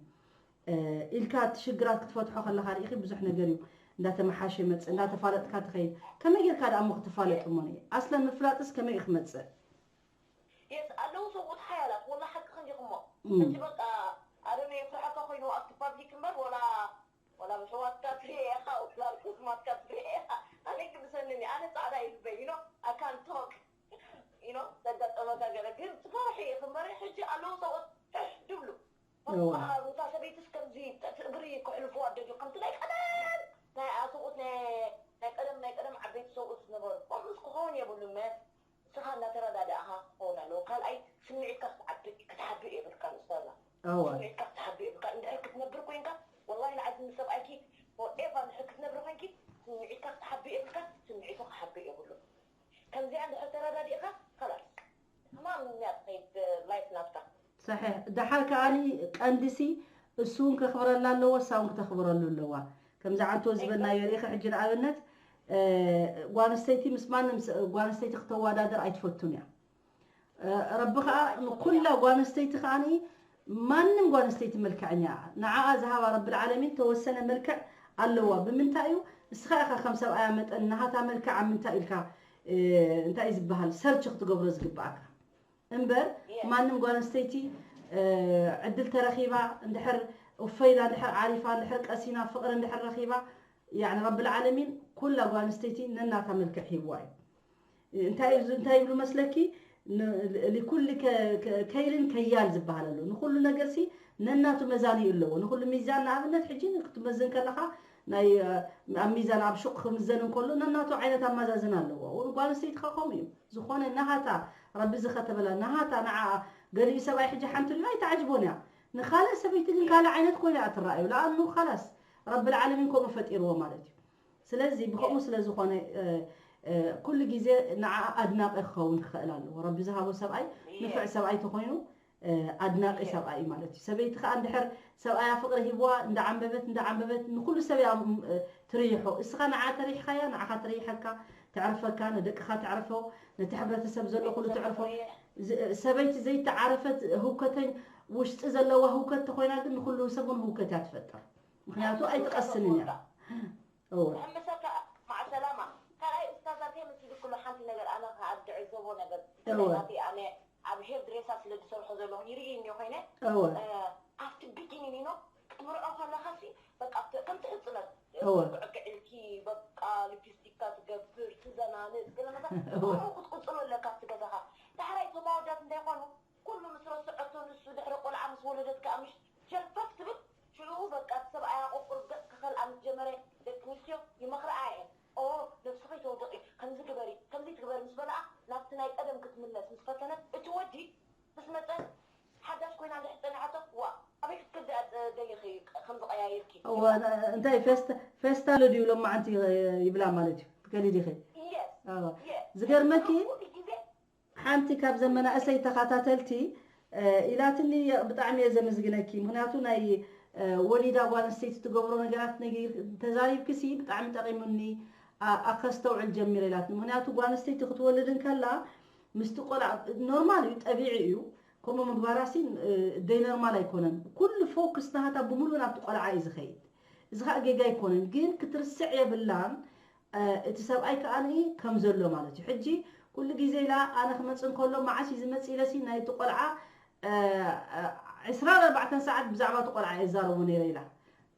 እ፣ ኢልካ እቲ ሽግራት ክትፈትሖ ከለኻ ርኢኺ ብዙሕ ነገር እዩ እንዳተመሓሸ ይመጽእ፣ እንዳተፋለጥካ ትኸይድ። ከመይ ጌርካ ደኣ እሞ ክትፋለጥ እሞ ንየ? ኣስለን ምፍላጥስ ከመይ እዩ ክመጽእ? የስ፣ ኣለዉ ሰብኡት ሓያላት፣ ወላ ሓቂ ክንዲኹሞ። እም። ሕጂ በቃ፣ ኣደነ የፍርሐካ ኮይኑ ኣብቲ ፓብሊክ እምበር፣ ወላ፣ ወላ ብሕዋትካ ትሪኤ ኢኻ፣ ወላ ብሕስማትካ ትሪኤ ኢኻ። ኣነ ይቅድሰኒ፣ ኣነ ጻዕዳ እዩ ልበይ፣ you know? I can't talk። You know? ዘጋጠመካ ገለ፣ ግን ትፈርሒ ኢኺ እምበር፣ ሕጂ ኣለዉ ሰብኡት ሕሕ ድብሉ። እዋ። በቃ፣ እታ ሰበይትስ ከምዚ፣ እቲ እግሪ ክሕልፍዋ ደልዩ፣ ከምቲ ናይ ቀደም፣ ናይ ሰብኡት፣ ናይ፣ ናይ ቀደም፣ ናይ ቀደም ዓበይቲ ሰብኡት ዝነበሩ። ከምኡስ ክኸውን የብሉን፣ መ-፣ ንስኻ እናተረዳዳእኻ ክኸውን ኣለዎ። ካልኣይ፣ ስምዒትካ ክትዓቢ-፣ ክትሓብእ የብልካን፣ ኡስታዝና። እዋ። ስምዒትካ ክትሓብእ የብልካን። እንድሕር ክትነብር ኮይንካ፣ ወላሂ ንዓዚ ምስ ሰብኣይኪ ፎርኤቨር እንድሕር ክትነብሪ ኮይንኪ፣ ስምዒትካ ክትሓብእ የብልካን፣ ስምዒቱ ክሓብእ የብሉን። ከምዚኣ እንድሕር ተረዳዲእኻ፣ ከላስ። ተማም እያ ትኸይድ ላይፍ ናትካ። ሰሒሕ። ደሓር ከኣኒ ቀንዲሲ እሱ እውን ከኽብረላ ኣለዎ፣ እሳ እውን ክተኽብረሉ ኣለዋ። ከምዚ ዓንቶ ዝበልናዮ ርኢኺ፣ ሕጂ ንኣብነት፣ እ፣ ጓል ኣንስተይቲ ምስ ማንም ስ-፣ ጓል ኣንስተይቲ ክተወዳደር ኣይትፈቱን እያ። እ፣ ረቢ ከኣ ንኩላ ጓል ኣንስተይቲ ከኣኒ፣ ማንም ጓል ኣንስተይቲ መልክዐኛ እያ። ንዓኣ ዝሃባ ረብል ዓለሚን ተወሰነ መልክዕ ኣለዋ። ብምንታይ እዩ? ንስኻ ኢኻ ከም ሰብኣያ መጠን ናሃታ መልክዕ ኣብ ምንታይ ኢልካ፣ እ፣ እንታይ እዩ ዝበሃል፣ ሰርች ክትገብሮ ዝግብኣካ። እምበር ማንም ጓል ኣንስተይቲ፣ እ፣ ዕድል ተረኺባ እንድሕር፣ እፎ ኢላ እንድሕር ዓሪፋ፣ እንድሕር ቀሲና፣ ፍቕሪ እንድሕር ረኺባ፣ ያዕኒ ረብል ዓለሚን ኩላ ጓል ኣንስተይቲ ነናታ መልክዕ ሂብዋ እዩ። እንታይ እዩ፣ እንታይ ይብሉ መስለኪ? ን-፣ ሊኩል ከ-፣ ከ-፣ ከይልን ከያል ዝበሃል ኣሎ። ንኹሉ ነገርሲ ነናቱ መዛኒኡ ኣለዎ። ንኹሉ ሚዛን፣ ንኣብነት፣ ሕጂ ክትመዝን ከለኻ፣ ናይ፣ እ፣ ኣብ ሚዛን፣ ኣብ ሹቕ ክምዘን እንከሎ፣ ነናቱ ዓይነት ኣመዛዝና ኣለዎ። እውን ጓል ኣንስተይቲ ከ ከምኡ እዩ። ዝኾነ ናሃታ፣ ረቢ ዝኸተበላ ናሃታ፣ ንዓኣ ገሊኡ ሰብኣይ ሕጂ ሓንቲ ሪኡ ኣይተዓጅቦን እያ። ንኻልእ ሰበይቲ ግን ካልእ ዓይነት ኮይና እያ ትረኣዮ። ለኣኑ ኻላስ፣ ረብል ዓለሚን ከምኡ ፈጢርዎ ማለት እዩ። ስለዚ ብኸምኡ ስለ ዝኾነ ኩሉ ግዜ ንዓ ኣድናቂ ክኸውን ክኽእል ኣለዎ። ረቢ ዝሃቦ ሰብኣይ ንፍዕ ሰብኣይ ተኾይኑ ኣድናቂ ሰብኣይ እዩ ማለት እዩ። ሰበይቲ ከዓ እንድሕር ሰብኣያ ፍቕሪ ሂብዋ እንዳዓንበበት እንዳዓንበበት ንኩሉ ሰብ እያ ትርይሖ። እስኻ ንዓ ተሪሕኻያ ንዓኻ ትርይሐካ፣ ተዕርፈካ፣ ንደቅኻ ተዕርፎ፣ ነቲ ሕብረተሰብ ዘሎ ኩሉ ተዕርፎ። ሰበይቲ ዘይተዓረፈት ህውከተኝ ውሽጢ ዘለዋ ህውከት ተኾይና ግን ንኩሉ ሰብ እውን ህውከት እያ ትፈጥር። ምክንያቱ ኣይትቐስንን እያ። እወ። ሕምሰካ ማዕ ሰላማ ካልኣይ እስታዛተይ ምስ ዝክሉ ሓንቲ ነገር ኣነ ከኣ ዝዕዘቦ ነገር እወ። ናተይ ኣነ ኣብ ሄር ድሬሳ ስለ ዝሰርሖ ዘለኹ ይርኢ እኒኦ ኮይነ እወ። ኣብቲ ቢጊኒን ኢኖ ክትምርዖ ከለኻ ሲ በቃ ኣብቲ- ከምቲ ሕፅነት እወ። ብዕቅዕ ኢልኪ በቃ ሊፕስቲክካ ትገብር ትዘናንፅ ገለ መሳ እወ። ከምኡ ክትቅፅሎ ኣለካ ኣብቲ ገዛኻ ዳሕራይ እቶም ኣወዳት እንታይ ይኾኑ ኩሉ ምስ ረስዐቶ ንሱ ድሕሪ ቆልዓ ምስ ወለደት ከኣ ምሽ ጀርፈፍ ትብል ሽዑ በቃ እቲ ሰብኣያ ቁርቁር ገፅ ክኸልኣ ምስ ጀመረ ደቂ ኣንስትዮ ይመኽርኣ እየን ኦ ነብስኺ ተውድቒ ከምዚ ግበሪ ከምዚ ትግበሪ ምስ በልኣ ናብቲ ናይ ቀደም ክትምለስ ምስ ፈተነት እቲ ወዲ ምስ መፀ ሓዳሽ ኮይና እንድሕር ፀኒሓቶ ዋ ኣበይ ክትከዲ ደሊኺ ከምዚ ቀያይርኪ እዋ እንታይ ፌስታ ፌስታ ዶ ድዩ ሎማዓንቲ ይብላ ማለት እዩ ትከዲ ዲኺ yes ኣዎ yes ዝገርመኪ ኩሉ ግዜ ሓንቲ ካብዘን መናእሰይ ተኻታተልቲ ኢላትኒ ብጣዕሚ እየ ዘመስግነኪ ምክንያቱ ናይ ወሊዳ ጓል ኣንስተይቲ ትገብሮ ነገራት ተዛሪብክሲ ብጣዕሚ ጠቒሙኒ ኣኸስተውዕል ጀሚረ ኢላትኒ ምክንያቱ ጓል ኣንስተይቲ ክትወልድ እንከላ ምስቲ ቆልዓ ኖርማል እዩ ጠቢዒ እዩ ከምኡ ምግባራሲ ደይ ኖርማል ኣይኮነን ኩሉ ፎክስ ናሃታ ብምሉእ ናብቲ ቆልዓ እዩ ዝኸይድ እዚ ከዓ ጌጋ ኣይኮነን ግን ክትርስዕ የብላን እቲ ሰብኣይ ከኣ ከም ዘሎ ማለት እዩ ሕጂ ኩሉ ግዜ ኢላ ኣነ ክመፅእ እንከሎ መዓስ እዩ ዝመፅእ ኢለሲ ናይቲ ቆልዓ ዕስራን ኣርባዕተን ሰዓት ብዛዕባ እቲ ቆልዓ እየ ዛረቦ ነይረ ኢላ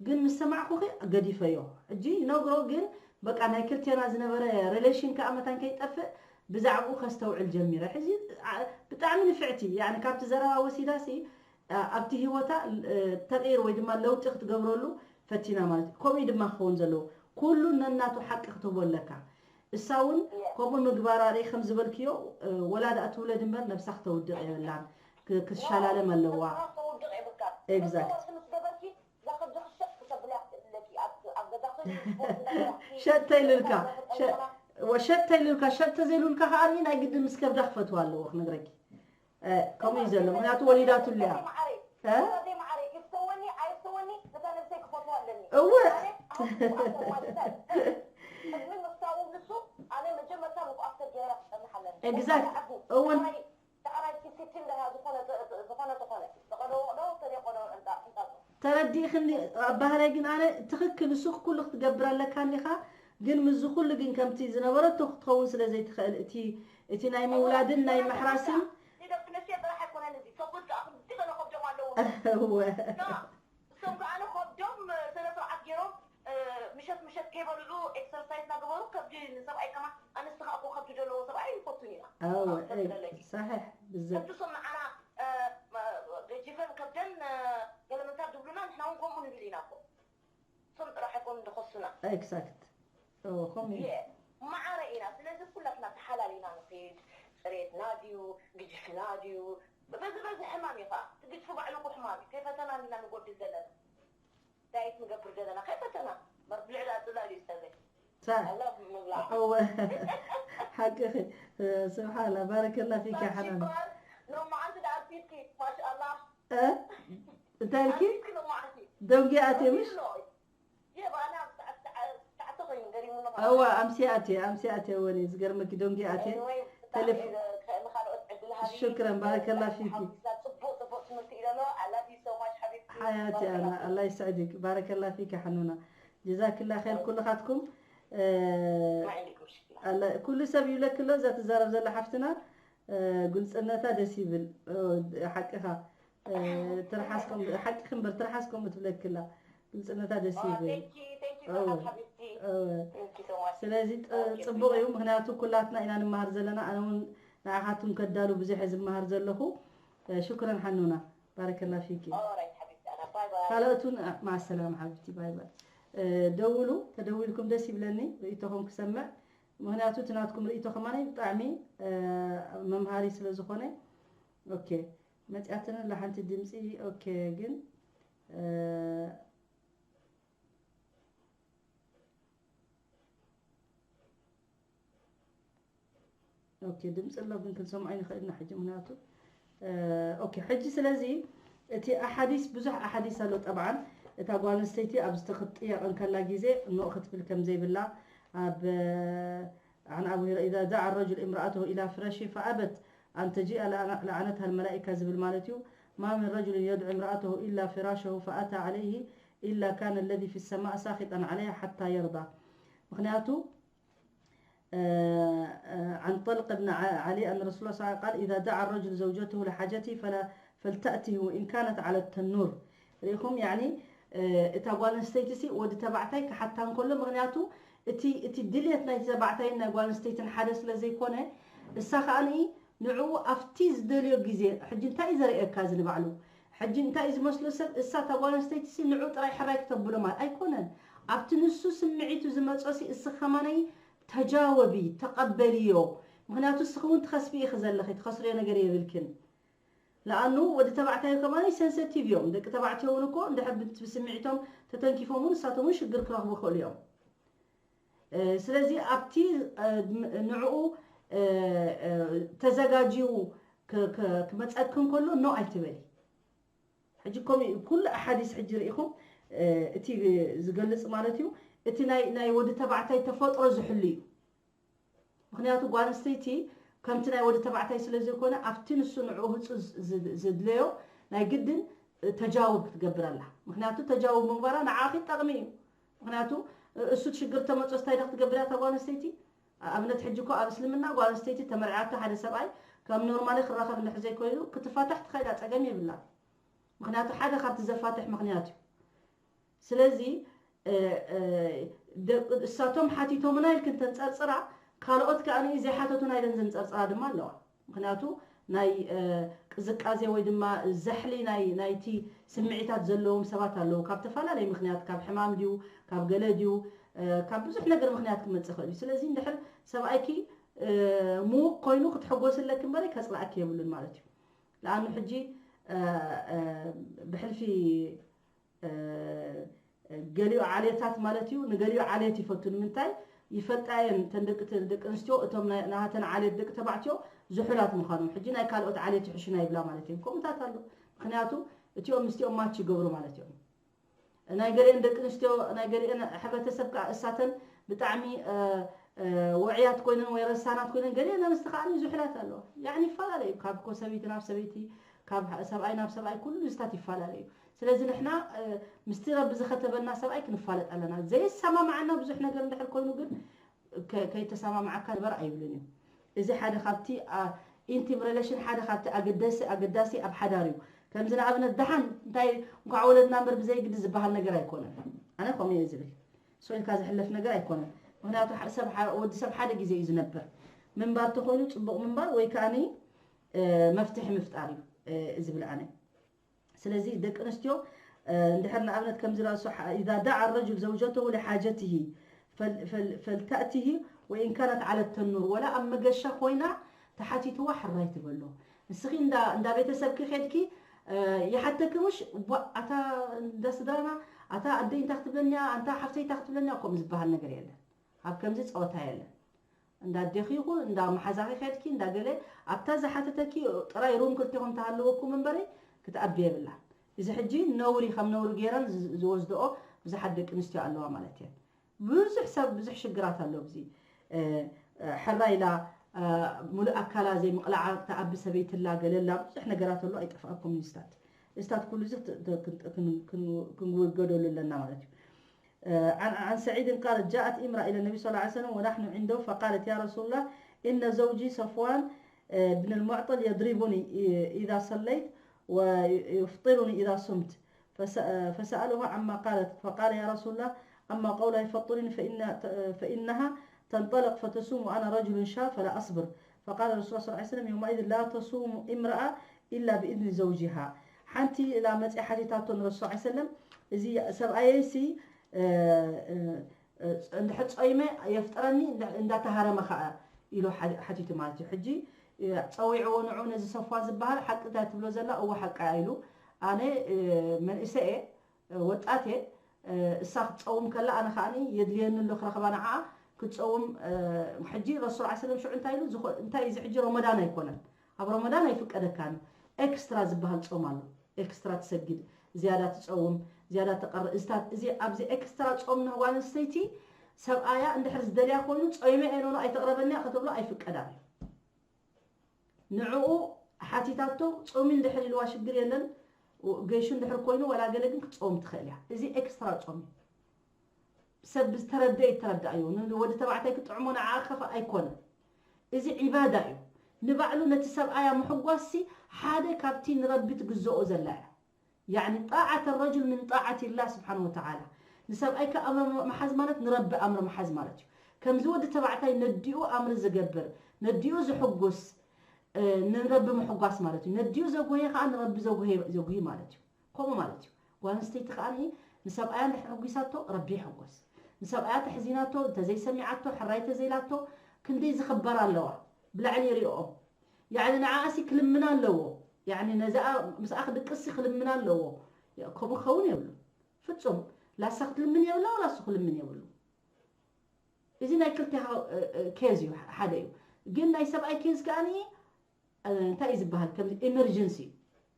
ግን ምስ ሰማዕኩኺ ገዲፈዮ ሕጂ ይነግሮ ግን በቃ ናይ ክልቴና ዝነበረ ሪሌሽን ከኣ መታን ከይጠፍእ ብዛዕባኡ ከስተውዕል ጀሚረ ሕጂ ብጣዕሚ ንፍዕቲ ያኒ ካብቲ ዘረባ ወሲዳሲ ኣብቲ ህይወታ ተቕይር ወይ ድማ ለውጢ ክትገብረሉ ፈቲና ማለት እዩ። ከምኡ እዩ ድማ ክኸውን ዘለዎ። ኩሉ ነናቱ ሓቂ ክትህቦ ኣለካ። እሳ እውን ከምኡ ምግባራ ርኢ ከም ዝበልክዮ ወላ ደኣ ትውለድ እምበር ነብሳ ክተውድቕ የብላን። ክ- ክትሸላለም ኣለዋ። ንስኻ ተውድቕ የብልካን። Exact. ከምቲ ወርሒ ምስ ገበርኪ እዛ ከብዲ ክሸጥ ክተብልያ ኣለኪ። ኣብ ኣብ ገዛኺ ስፖርት እንዳገበርኪ ሸጥ ተይልልካ፣ ሸ- ወ- ሸጥ ተይልልካ፣ ሸጥ ተዘይልልካ ከኣ ናይ ግድን ምስ ከብዳ ክፈትዋ ኣለዎ ክነግረኪ። ከምኡ እዩ ዘሎ ምክንያቱ ወሊዳትሉ እያ። እወ። Exact እውን ተረዲእክኒ ኣባህላይ ግን ኣነ ትኽክል እሱ ኩሉ ክትገብር ኣለካ እንዲኻ ግን ምዚ ኩሉ ግን ከምቲ ዝነበረቶ ክትኸውን ስለ ዘይትኽእል እቲ እቲ ናይ ምውላድን ናይ ምሕራስን እወ እሶም ከኣ ንኸብዶም ሰነ ስርዓት ገይሮም ምሸት ምሸት ከይበልዑ ኤክሰርሳይዝ እናገበሩ ከብዲ ንሰብኣይ ከማ ኣንስቲ ከኣ እኮ ከብዲ ዘለዎ ሰብኣይ ይፈቱን ኢና እወ ከብዲ ኣለኪ ሳሕሕ ብዘት ከብዲ እሶም ንዓና ገጂፈን ከብደን ገለመንታ ድብሉና ንሕና እውን ከምኡ ንብል ኢና እኮ እሶም ጥራሕ ኣይኮኑ ዝኸሱና ኤግዛክት እወ ከምኡ እዩ ማዕረ ኢና ስለዚ ኩላትና ተሓላሊና ንኸይድ ፅሬትና ድዩ ግጅፍና ድዩ በዚ በዚ ሕማም እዩ ከዓ እቲ ግጅፉ ባዕሉ እኮ ሕማም እዩ ከይፈተና እንዲና ንጎድል ዘለና ዳይት ንገብር ዘለና ከይፈተና በር ብልዕሊ ኣፅላል እዩ ዝጠበ ሳ ኣላ ምብላዕ እወ ሓቅኺ ስብሓንላ ባረከላ ፊኪ ሓናን ሽኮር ሎማዓንቲ ደኣ ኣርፊድኪ ማሻኣላ እ እንታይ ኢልኪ ኣርፊድኪ ሎማዓንቲ ደንጊ ኣትየ ምሽ እዋ ኣምሲ ኣትየ ኣምሲ ኣትየ ወኒ ዝገርመኪ ደንጊ ኣትየ ተለፍ ሽክረን ባረከላ ፊኪ ሓያቲ ኣና ኣላ ይስዕድክ ባረከላ ፊኪ ሓኑና ጀዛክላ ኸይር ኩልኻትኩም ኩሉ ሰብ ይብለክሎ እዛ ትዛረብ ዘላ ሓፍትና ግልፅነታ ደስ ይብል ሓቅኻ ትርሓስ ከምኡ ሓቂ ክንበር ትርሓስ ከምኡ ትብለክላ ግልፅነታ ደስ ይብል ስለዚ ፅቡቅ እዩ ምክንያቱ ኩላትና ኢና ንመሃር ዘለና ኣነ እውን ንዓኻትኩም ከዳሉ ብዙሕ እየ ዝመሃር ዘለኹ ሽኩረን ሓኑና ባረከላ ፊኪ ካልኦት እውን ማሰላም ሓቢብቲ ባይ ባይ ደውሉ ተደዊልኩም ደስ ይብለኒ ርእይቶኹም ክሰምዕ ምክንያቱ እቲ ናትኩም ርእይቶ ከማኒ ብጣዕሚ መምሃሪ ስለ ዝኾነ ኦኬ መፅያትኒ ለሓንቲ ድምፂ ኦኬ ግን ኦኬ፣ ድምፂ ኣሎ ግን ክንሰምዖ ኣይንኽእልና ሕጂ፣ ምክንያቱ፣ እ፣ ኦኬ፣ ሕጂ ስለዚ እቲ ኣሓዲስ፣ ብዙሕ ኣሓዲስ ኣሎ። ጠብዓን እታ ጓል ኣንስተይቲ ኣብ ዝተኽጥየቐ እንከላ ግዜ ኖእ ክትብል ከም ዘይብላ፣ ኣብ፣ እ፣ عن أبي هريرة: إذا دعا الرجل امرأته إلى فراشه فأبت أن تجيء لعن-، لعنتها الملائكة ዝብል ማለት እዩ። ما من رجل يدعو امرأته إلا فراشه فأتى عليه إلا كان الذي في السماء ساخطا عليها حتى يرضى. ምክንያቱ عن طلق بن علي أن رسول الله صلى الله عليه وسلم قال: إذا دعا الرجل زوجته لحاجته فلا فلتأته وإن كانت على التنور. ርኢኹም፣ ያኒ እታ ጓል ኣንስተይቲ ሲ ወዲ ተባዕታይ ክሓታ እንከሎ፣ ምክንያቱ እቲ እቲ ድልየት ናይ ተባዕታይን ናይ ጓል ኣንስተይትን ሓደ ስለ ዘይኮነ፣ እሳ ከኣ ንኡ ኣብቲ ዝደልዮ ግዜ፣ ሕጂ እንታይ እዩ ዘርእየካ እዚ ንባዕሉ? ሕጂ እንታይ እዩ ዝመስሎ ሰብ? እሳ እታ ጓል ኣንስተይቲ ሲ ንዑ ጥራይ ሕራይ ክተብሎ ማለት ኣይኮነን። ኣብቲ ንሱ ስምዒቱ ዝመጾ ሲ እስ ከማነይ ተጃወቢ፣ ተቐበልዮ። ምክንያቱ እስኺ እውን ትኸስቢ ኢኺ ዘለኺ፣ ትኸስርዮ ነገር የብልክን። ለኣኑ ወዲ ተባዕታዮ ከማን ሰንሰቲቭ እዮም። ደቂ ተባዕትዮ እውን እኮ እንድሕር ብት-፣ ብስምዒቶም ተተንኪፎም እውን ንሳቶም እውን ሽግር ክረኽቡ ይኽእሉ እዮም። እ፣ ስለዚ ኣብቲ፣ እ፣ ም-፣ ንዕኡ፣ እ፣ እ፣ ተዘጋጅዩ ክ-፣ ክ-፣ ክመጸኪ እንከሎ ኖ ኣይትበሊ። ሕጂ ከምኡ እዩ። ኩሉ ኣሓዲስ ሕጂ ርኢኹም፣ እ፣ እቲ ዝገልጽ ማለት እዩ። እቲ ናይ፣ ናይ ወዲ ተባዕታይ ተፈጥሮ ዝሕሉ እዩ። ምክንያቱ ጓል ኣንስተይቲ ከምቲ ናይ ወዲ ተባዕታይ ስለ ዘይኮነ፣ ኣብቲ ንሱ ንዕኡ ህጹ ዝ-፣ ዝ-፣ ዝድለዮ ናይ ግድን ተጃውብ ክትገብር ኣላ። ምክንያቱ ተጃውብ ምግባራ ንዓኺ ጠቕሚ እዩ። ምክንያቱ እሱ ሽግር ተመጾ እንታይ ዶ ክትገብር እያ እታ ጓል ኣንስተይቲ? ኣብነት ሕጂ እኮ ኣብ እስልምና ጓል ኣንስተይቲ ተመርዓቶ ሓደ ሰብኣይ ከም ኖርማሊ ክራኸብ እንድሕር ዘይኮይኑ ክትፋታሕ ትኸይዳ፣ ጸገም የብላን። ምክንያቱ ሓደ ካብቲ ዘፋትሕ ምክንያት እዩ። ስለዚ፣ እ፣ እ፣ ደቂ-፣ እሳቶም ሓቲቶምና ኢልክን ተንጸርጽራ፣ ካልኦት ከኣ ንኢ ዘይሓተቱና ኢለን ዘንጸርጽራ ድማ ኣለዋ። ምክንያቱ ናይ፣ እ፣ ቅዝቃዜ ወይ ድማ ዛሕሊ ናይ፣ ናይቲ ስምዒታት ዘለዎም ሰባት ኣለዉ። ካብ ተፈላለየ ምክንያት፣ ካብ ሕማም ድዩ፣ ካብ ገለ ድዩ፣ እ፣ ካብ ብዙሕ ነገር ምክንያት ክመጽእ ይኽእል እዩ። ስለዚ እንድሕር ሰብኣይኪ፣ እ፣ ምዉቕ ኮይኑ ክትሕጎስለኪ እምበረይ ከጽልኣኪ የብሉን ማለት እዩ። ለኣኑ ሕጂ፣ እ፣ እ፣ ብሕልፊ፣ እ፣ ገሊኡ ዓሌታት ማለት እዩ፣ ንገሊኡ ዓሌት ይፈቱ። ንምንታይ ይፈልጣ እየን እተን ደቂ፣ እተን ደቂ ኣንስትዮ፣ እቶም ናይ፣ ናሃተን ዓሌት ደቂ ተባዕትዮ ዝሑላት ምዃኖም። ሕጂ ናይ ካልኦት ዓሌት ይሕሹና ይብላ ማለት እዮም። ከምኡታት ኣሎ። ምክንያቱ እቲኦም ምስቲኦም ማች ይገብሩ ማለት እዮም። ናይ ገሊአን ደቂ ኣንስትዮ፣ ናይ ገሊአን ሕብረተሰብ ከኣ እሳተን ብጣዕሚ፣ እ፣ እ፣ ውዕያት ኮይነን ወይ ረሳናት ኮይነን፣ ገሊአን ኣንስቲ ከኣ ዝሑላት ኣለዋ። ያዕኒ ይፈላለዩ። ካብ ኮ-፣ ሰበይቲ ናብ ሰበይቲ፣ ካብ ሰብኣይ ናብ ሰብኣይ ኩሉ ምስታት ይፈላለዩ። ስለዚ ንሕና፣ እ፣ ምስቲ ረቢ ዝኸተበና ሰብኣይ ክንፋለጥ ኣለና። ዘይሰማማዓና ብዙሕ ነገር እንድሕር ኮይኑ ግን ከ-፣ ከይተሰማማዓካ ንበር ኣይብልን እዩ። እዚ ሓደ ካብቲ፣ አ፣ ኢንቲም ሪሌሽን ሓደ ካብቲ ኣገዳሲ፣ ኣገዳሲ ኣብ ሓዳር እዩ። ከምዚ ንኣብነት ደሓን እንታይ እንኳዕ ወለድና እምበር ብዘይ ግዲ ዝበሃል ነገር ኣይኮነን። ኣነ ከምኡ እየ ዝብል። ሶ ኢልካ ዝሕለፍ ነገር ኣይኮነን። ምክንያቱ ሐ-፣ ሰብ ሐ-፣ ወዲ ሰብ ሓደ ግዜ እዩ ዝነብር። ምንባር ተኾይኑ ጽቡቕ ምንባር ወይ ከኣኒ፣ እ፣ መፍትሒ ምፍጣር እዩ፣ እ፣ ዝብል ኣነ። ስለዚ ደቂ ኣንስትዮ፣ እ፣ እንድሕር ንኣብነት ከምዚ ራሱ ሓ-፣ إذا دعا الرجل زوجته لحاجته فل-، فل-، فلتأته وإن كانت على التنور، ወላ ኣብ መገሻ ኮይና ተሓቲትዋ ሕራይ ትበሎ። ንስኺ እንዳ፣ እንዳ ቤተሰብኪ ኸድኪ፣ እ፣ ይሓተኪ ምሽ፣ ቧ-፣ ኣታ እንዳ ስድራና፣ ኣታ ኣደይ እንታይ ክትብለኒ እያ፣ ኣንታ ሓፍተይ እንታይ ክትብለኒ እያ፣ ከምኡ ዝበሃል ነገር የለን። ኣብ ከምዚ ጸወታ የለን። እንዳ ኣዴኺ ይኹን እንዳ መሓዛኺ ኸድኪ፣ እንዳ ገለ ኣብታ ዝሓተተኪ ጥራይ ሩም ክልቴኹም ተሃለወኩም እምበሪ ክትኣቢ የብላን። እዚ ሕጂ ነውሪ ከም ነውሪ ገይረን ዝ-፣ ዝወስድኦ ብዙሓት ደቂ ኣንስትዮ ኣለዋ ማለት እየን። ብዙሕ ሰብ ብዙሕ ሽግራት ኣሎ ኣብዚ። እ፣ እ፣ ሕራይ ኢላ፣ እ፣ ሙሉእ ኣካላ ዘይምቕላዓ ትኣቢ ሰበይቲ ኣላ፣ ገለ ኣላ፣ ብዙሕ ነገራት ኣሎ፣ ኣይጠፍኣኩም እዩ ስታት። ስታት ኩሉ እዚ ክት-፣ ክት-፣ ክን-፣ ክን-፣ ክንውገደሉ ኣለና ማለት እዩ። እ፣ عن، عن سعيد قالت: جاءت امرأة إلى النبي صلى الله عليه وسلم ونحن عنده فقالت: يا رسول الله، إن زوجي صفوان، እ፣ بن المعطل يضربني، እ، إذا صليت ويفطرني إذا صمت. فس-، فسألها عما قالت، فقال: يا رسول الله، أما قولها يفطرني فإن، فإنها تنطلق فتصوم وأنا رجل شاب فلا أصبر. فقال رسول الله صلى الله عليه وسلم يومئذ: لا تصوم امرأة إلا بإذن زوجها. ሓንቲ ኢላ መፅያ ሓቲታቶ ንረሱል ሰለላሁ ዐለይሂ ወሰለም፣ እዚ ሰብኣየይሲ፣ እ፣ እ፣ እ፣ እንድሕር ጾይመ የፍጥረኒ እንዳ-፣ እንዳተሃረመ ኸዓ ኢሉ ሓ-፣ ሓቲቱ ማለት እዩ። ሕጂ፣ እ፣ ጸዊዕዎ ንዑ ነዚ ሰፍዋን ዝበሃል ሓቂ እንታይ ትብሎ ዘላ? እወ ሓቂ እያ ኢሉ። ኣነ፣ እ፣ መንእሰይ እየ፣ እ፣ ወጣት እየ፣ እ፣ እሳ ክትጸውም ከላ ኣነ ከኣኒ የድልየኒ ኣሎ ክረኽባ ንዓኣ፣ ክትፀውም ሕጂ ረሱል ዓ ሰለም ሽዑ እንታይ ኢሉ እንታይ እዚ ሕጂ ረመዳን ኣይኮነን። ኣብ ረመዳን ኣይፍቀደካን። ኤክስትራ ዝበሃል ፆም ኣሎ። ኤክስትራ ትሰግድ፣ ዝያዳ ትፀውም፣ ዝያዳ ተቀር እዚታት እዚ ኣብዚ ኤክስትራ ፆም ንጓል ኣንስተይቲ ሰብኣያ እንድሕር ዝደልያ ኮይኑ ፆይመ እየ ኖኖ ኣይተቅረበኒ እያ ክትብሎ ኣይፍቀዳን እዩ። ንዕኡ ሓቲታቶ ጾሚ እንድሕር ኢልዋ ሽግር የለን። ገይሹ እንድሕር ኮይኑ ዋላ ገለ ግን ክትጾም ትኽእል እያ። እዚ ኤክስትራ ጾም እዩ። ሰብ ዝተረደ ይተረዳእዮ። ወዲ ተባዕታይ ክጥዕሞ ንዓ ከፋ ኣይኮነ። እዚ ዒባዳ እዩ። ንባዕሉ ነቲ ሰብኣያ ምሕጓስሲ ሓደ ካብቲ ንረቢ ትግዝኦ ዘላ እያ። ያዕኒ ጣዓት ረጁል ምን ጣዓት ላህ ስብሓን ወተዓላ። ንሰብኣይካ ኣምር መሓዝ ማለት ንረቢ ኣምር መሓዝ ማለት እዩ። ከምዚ ወዲ ተባዕታይ ነዲኡ ኣምር ዝገብር፣ ነዲኡ ዝሕጉስ፣ ንረቢ ምሕጓስ ማለት እዩ። ነዲኡ ዘጉህየ ከዓ ንረቢ ዘጉህየ ዘጉሂ ማለት እዩ። ከምኡ ማለት እዩ። ጓል ኣንስተይቲ ከዓ ንሰብኣያ እንድሕር ሕጒሳቶ ረቢ ይሕጎስ። ንሰብኣያ ተሕዚናቶ፣ እንተዘይሰሚዓቶ፣ ሕራይ ተዘይላቶ ክንደይ ዝኽበር ኣለዋ። ብላዕሊ ይሪኦም። ያዕኒ ንዓኣሲ ክልምና ኣለዎ። ያዕኒ ነዚኣ ምስኣ ክድቅስሲ ክልምና ኣለዎ። ከምኡ ክኸውን የብሉ። ፍጹም ላሳ ክትልምን የብላ ወላ እሱ ክልምን የብሉ። እዚ ናይ ክልተ ኬዝ እዩ፣ ሓደ እዩ። ግን ናይ ሰብኣይ ኬዝ ከኣ እንታይ እዩ ዝበሃል? ከም ኢመርጀንሲ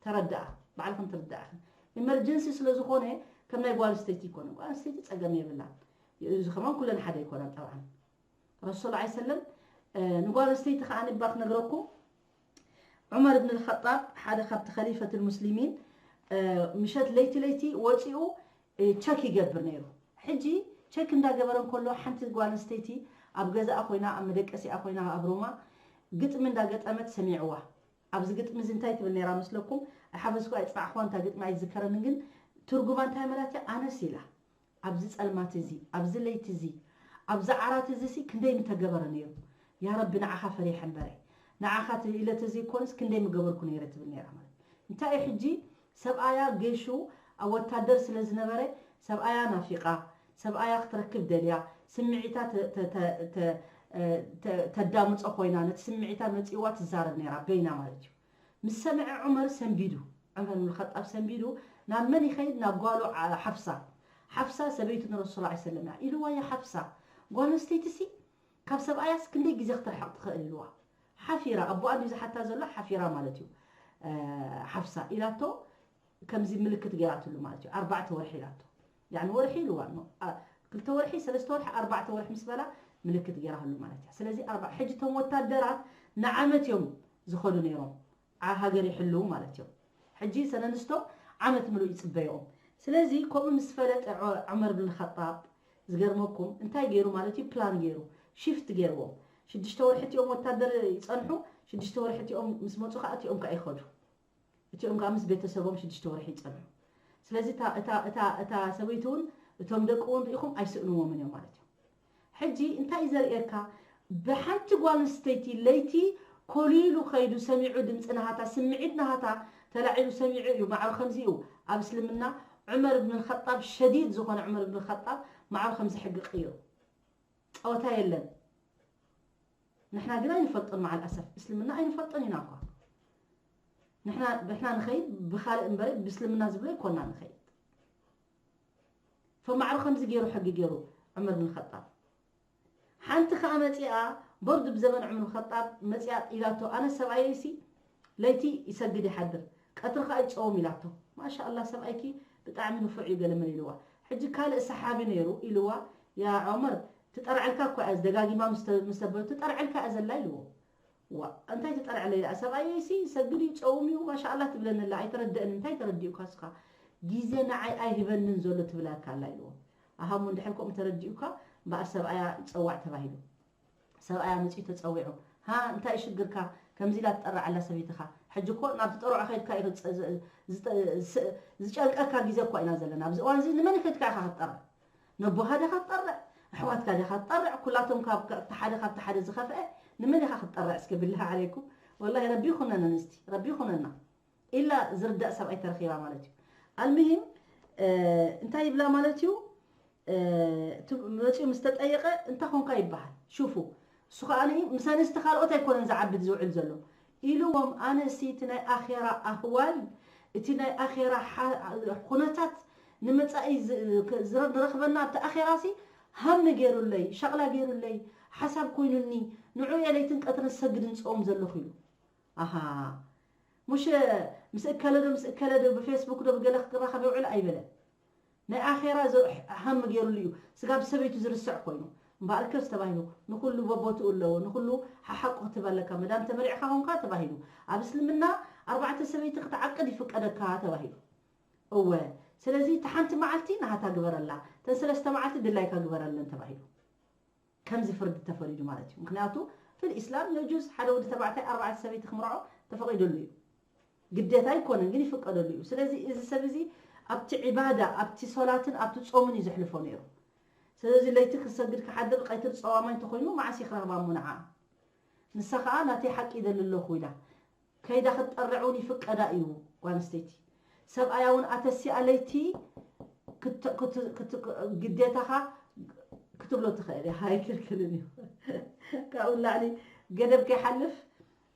ተረዳኣ፣ ባዕልኽን ትርዳእኽን። ኢመርጀንሲ ስለ ዝኾነ ከም ናይ ጓል ኣንስተይቲ ይኮነ። ጓል ኣንስተይቲ ጸገም የብላን። እዚ ከማን ኩለን ሓደ ኣይኮናን ጠብዓን። ረሱል ዓ ሰለም ንጓል ኣንስተይቲ ከኣ ንባ ክነግረኩም ዑመር ብን ልኸጣብ ሓደ ካብቲ ከሊፈት ልሙስሊሚን ምሸት ለይቲ ለይቲ ወፂኡ ቸክ ይገብር ነይሩ። ሕጂ ቸክ እንዳገበረ እንከሎ ሓንቲ ጓል ኣንስተይቲ ኣብ ገዛኣ ኮይና ኣብ መደቀሲኣ ኮይና ኣብ ሮማ ግጥሚ እንዳገጠመት ሰሚዕዋ። ኣብዚ ግጥሚ እዚ እንታይ ትብል ነይራ መስለኩም? ኣይሓፈዝኩ ኣይፅናዕኩዋ፣ እንታ ግጥሚ ኣይዝከረንን፣ ግን ትርጉማ እንታይ ማለት እያ? ኣነስ ኢላ ኣብዚ ጸልማት እዚ፣ ኣብዚ ለይቲ እዚ፣ ኣብዚ ዓራት እዚ ሲ ክንደይ ምተገበረ ነይሩ። ያ ረቢ ንዓኻ ፈሪሐ እምበረ ንዓኻ ኢለ ተዘይኮንስ ክንደይ ምገበርኩ ነይረ ትብል ነይራ ማለት። እንታይ እዩ ሕጂ ሰብኣያ ጌሹ ኣብ ወታደር ስለ ዝነበረ ሰብኣያ ናፊቓ፣ ሰብኣያ ክትረክብ ደልያ፣ ስምዒታ ተዳምጾ ኮይና ነቲ ስምዒታ መጺእዋ ትዛረብ ነይራ በይና ማለት እዩ። ምስ ሰምዐ ዑመር ሰንቢዱ፣ ዑመር ብን ኸጣብ ሰንቢዱ ናብ መን ይኸይድ? ናብ ጓሉ ሓፍሳ። ሓፍሳ ሰበይቱ ንረሱል ላ ሰለም እያ ኢልዋ። ያ ሓፍሳ ጓል ኣንስተይቲ ሲ ካብ ሰብኣያስ ክንደይ ግዜ ክትርሕቕ ትኽእል ኢልዋ። ሓፊራ፣ ኣቦኣ እንድዩ ዝሓታ ዘሎ ሓፊራ ማለት እዩ። ሓፍሳ ኢላቶ ከምዚ ምልክት ገይራትሉ ማለት እዩ። ኣርባዕተ ወርሒ ኢላቶ። ያኒ ወርሒ ኢልዋ እሞ፣ ኣ፣ ክልተ ወርሒ፣ ሰለስተ ወርሒ፣ ኣርባዕተ ወርሒ ምስ በላ ምልክት ገይራትሉ ማለት እያ። ስለዚ ኣርባ-፣ ሕጂ እቶም ወታደራት ንዓመት እዮም ዝኸዱ ነይሮም። ዓ-፣ ሃገር ይሕልው ማለት እዮም። ሕጂ ሰነንስቶ ዓመት ምሉእ ይጽበዮም። ስለዚ ከምኡ ምስ ፈለጠ ዑ-፣ ዑመር ብን ኸጣብ ዝገርመኩም እንታይ ገይሩ ማለት እዩ? ፕላን ገይሩ፣ ሺፍት ገይርዎም። ሽዱሽተ ወርሒ እቲኦም ወታደር ይጸንሑ፣ ሽዱሽተ ወርሒ እቲኦም ምስ መጹ ከኣ እቲኦም ከኣ ይኸዱ። እቲኦም ከኣ ምስ ቤተሰቦም ሽዱሽተ ወርሒ ይጸንሑ። ስለዚ እታ፣ እታ፣ እታ፣ እታ ሰበይቲ እውን እቶም ደቂ እውን ርኢኹም ኣይስእንዎምን እዮም ማለት እዮም። ሕጂ እንታይ እዩ ዘርእየካ? ብሓንቲ ጓል ኣንስተይቲ ለይቲ ኮሊሉ ከይዱ ሰሚዑ ድምፂ ናሃታ፣ ስምዒት ናሃታ ተላዒሉ ሰሚዑ እዩ ማዕረ ከምዚ እዩ። ኣብ እስልምና ዑመር ብን ኸጣብ፣ ሸዲድ ዝኾነ ዑመር ብን ኸጣብ ማዕረ ከምዚ ሕጊ ቀይሩ። ጸወታ የለን። ንሕና ግን ኣይንፈልጦን፣ መዓል ኣሰፍ እስልምና ኣይንፈልጦን ኢና እኳ። ንሕና ብሕና ንኸይድ ብኻልእ እምበረ ብእስልምና ዝብሎ ይኮና ንኸይድ። ፈማዕሩ ከምዚ ገይሩ ሕጊ ገይሩ ዑመር ብን ኸጣብ። ሓንቲ ኸኣ መጺኣ፣ በርዱ ብዘበን ዑመር ብን ኸጣብ መጺኣ ኢላቶ፣ ኣነ ሰብኣየይሲ ለይቲ ይሰግድ ይሓድር፣ ቀትሪ ኸኣ ይጸውም ኢላቶ። ማሻኣላ ሰብኣይኪ ብጣዕሚ ንፉዕ እዩ ገለ መለ ኢልዋ። ሕጂ ካልእ ሰሓቢ ነይሩ ኢልዋ፣ ያ ዑመር ትጠርዐልካ እኳ እያ፣ ደጋጊማ ምስ ተ-፣ ምስ ተበሉ ትጠርዐልካ እያ ዘላ ኢልዎ። ዋ፣ እንታይ ትጠርዐለይ ደኣ? ሰብኣየይሲ ይሰግድ እዩ፣ ይጸውም እዩ፣ ማሻኣላ ትብለኒ ኣላ። ኣይተረድአን። እንታይ ተረዲኡካ እስኻ? ግዜ ንዓይ ኣይህበንን ዘሎ ትብላካ ኣላ ኢልዎ። ኣሃ፣ እሞ እንድሕር ከምኡ ተረዲኡካ፣ እምበኣር ሰብኣያ ይጸዋዕ ተባሂሉ። ሰብኣያ መጺኡ ተጸዊዑ። ሃ፣ እንታይ እዩ ሽግርካ? ከምዚ ኢላ ትጠርዕ ኣላ ሰበይትኻ። ሕጂ እኮ ናብ ትጠርዖ ከይድካ እዩ ዝጸ-፣ ዝ-፣ ዝጠ-፣ ዝ-፣ ዝጨንቀካ ግዜ እኳ ኢና ዘለና። ኣብዚ እዋን እዚ ንመን ከይድካ ኢኻ ክትጠርዕ? ነቦኻ ዲኻ ትጠርዕ? ኣሕዋትካ ዲኻ ትጠርዕ? ኩላቶም ካብ፣ ካብ ሓደ፣ ካብቲ ሓደ ዝኸፍአ ንመን ኢኻ ክትጠርዕ? እስኪ ብላሂ ዓለይኩም። ወላሂ ረቢ ይኹነና ኣንስቲ፣ ረቢ ይኹነና። ኢላ ዝርዳእ ሰብኣይ ተረኺባ ማለት እዩ። ኣልምሂም፣ እ፣ እንታይ ይብላ ማለት እዩ? እ፣ እቲ መፂኡ ምስ ተጠየቐ፣ "እንታይ ኾንካ?" ይበሃል። ሹፉ፣ እሱ ኸዓ ምስ ኣንስቲ ካልኦት ኣይኮነን ዝዓብድ ዝውዕል ዘሎ። ኢልዎም፣ ኣነሲ እቲ ናይ ኣኼራ ኣህዋል፣ እቲ ናይ ኣኼራ ሓ-፣ ኩነታት ንመጻኢ ዝ-፣ ክ-፣ ዝረ-፣ ንረኽበና ኣብቲ ኣኼራሲ ሃም ገይሩለይ፣ ሻቕላ ገይሩለይ፣ ሓሳብ ኮይኑኒ፣ ንዑ እየ ለይትን ቀትርን ዝሰግድን ዝጸውም ዘለኹ ኢሉ። ኣሃ፣ ሙሽ ምስ እከለ ዶ ምስ እከለ ዶ ብፌስቡክ ዶ ብገለ ክራኸብ ይውዕል ኣይበለን። ናይ ኣኼራ ዘ-፣ ሃም ገይሩሉ እዩ። ስጋብ ሰበይቱ ዝርስዕ ኮይኑ። እምበኣርከስ ተባሂሉ፣ ንኹሉ በቦትኡ ኣለዎ፣ ንኹሉ ሓሓቁ ክትብ ኣለካ፣ መዳም ተመሪዕካ ኾንካ ተባሂሉ። ኣብ እስልምና ኣርባዕተ ሰበይቲ ክትዓቅድ ይፍቀደካ ተባሂሉ። እወ፣ ስለዚ እታ ሓንቲ መዓልቲ ናሃታ ግበረላ፣ እተን ሰለስተ መዓልቲ ድላይካ ግበረለን ተባሂሉ። ከምዚ ፍርዲ ተፈሪዱ ማለት እዩ። ምክንያቱ ፊል ኢስላም የጁዝ ሓደ ወዲ ተባዕታይ ኣርባዕተ ሰበይቲ ክምርዖ ተፈቒዱሉ እዩ። ግዴታ ኣይኮነን ግን ይፍቀደሉ እዩ። ስለዚ እዚ ሰብ እዚ ኣብቲ ዒባዳ፣ ኣብቲ ሶላትን ኣብቲ ጾምን እዩ ዘሕልፎ ነይሩ። ስለዚ ለይቲ ክሰግድ ክሓድር ቀትሪ ጸዋማይ እንተኾይኑ መዓስ ይኽረኽባ እሞ ንዓ? ንሳ ኸኣ ናተይ ሓቂ ይደሊ ኣለኹ ኢላ። ከይዳ ክትጠርዕ እውን ይፍቀዳ እዩ ጓል ኣንስተይቲ። ሰብኣያ እውን ኣተሲኣ ለይቲ ክት-፣ ክት-፣ ክት-፣ ግዴታኻ ክትብሎ ትኽእል እያ። ኣይክልክልን እዩ። ካብኡ ንላዕሊ ገደብ ከይሓልፍ፣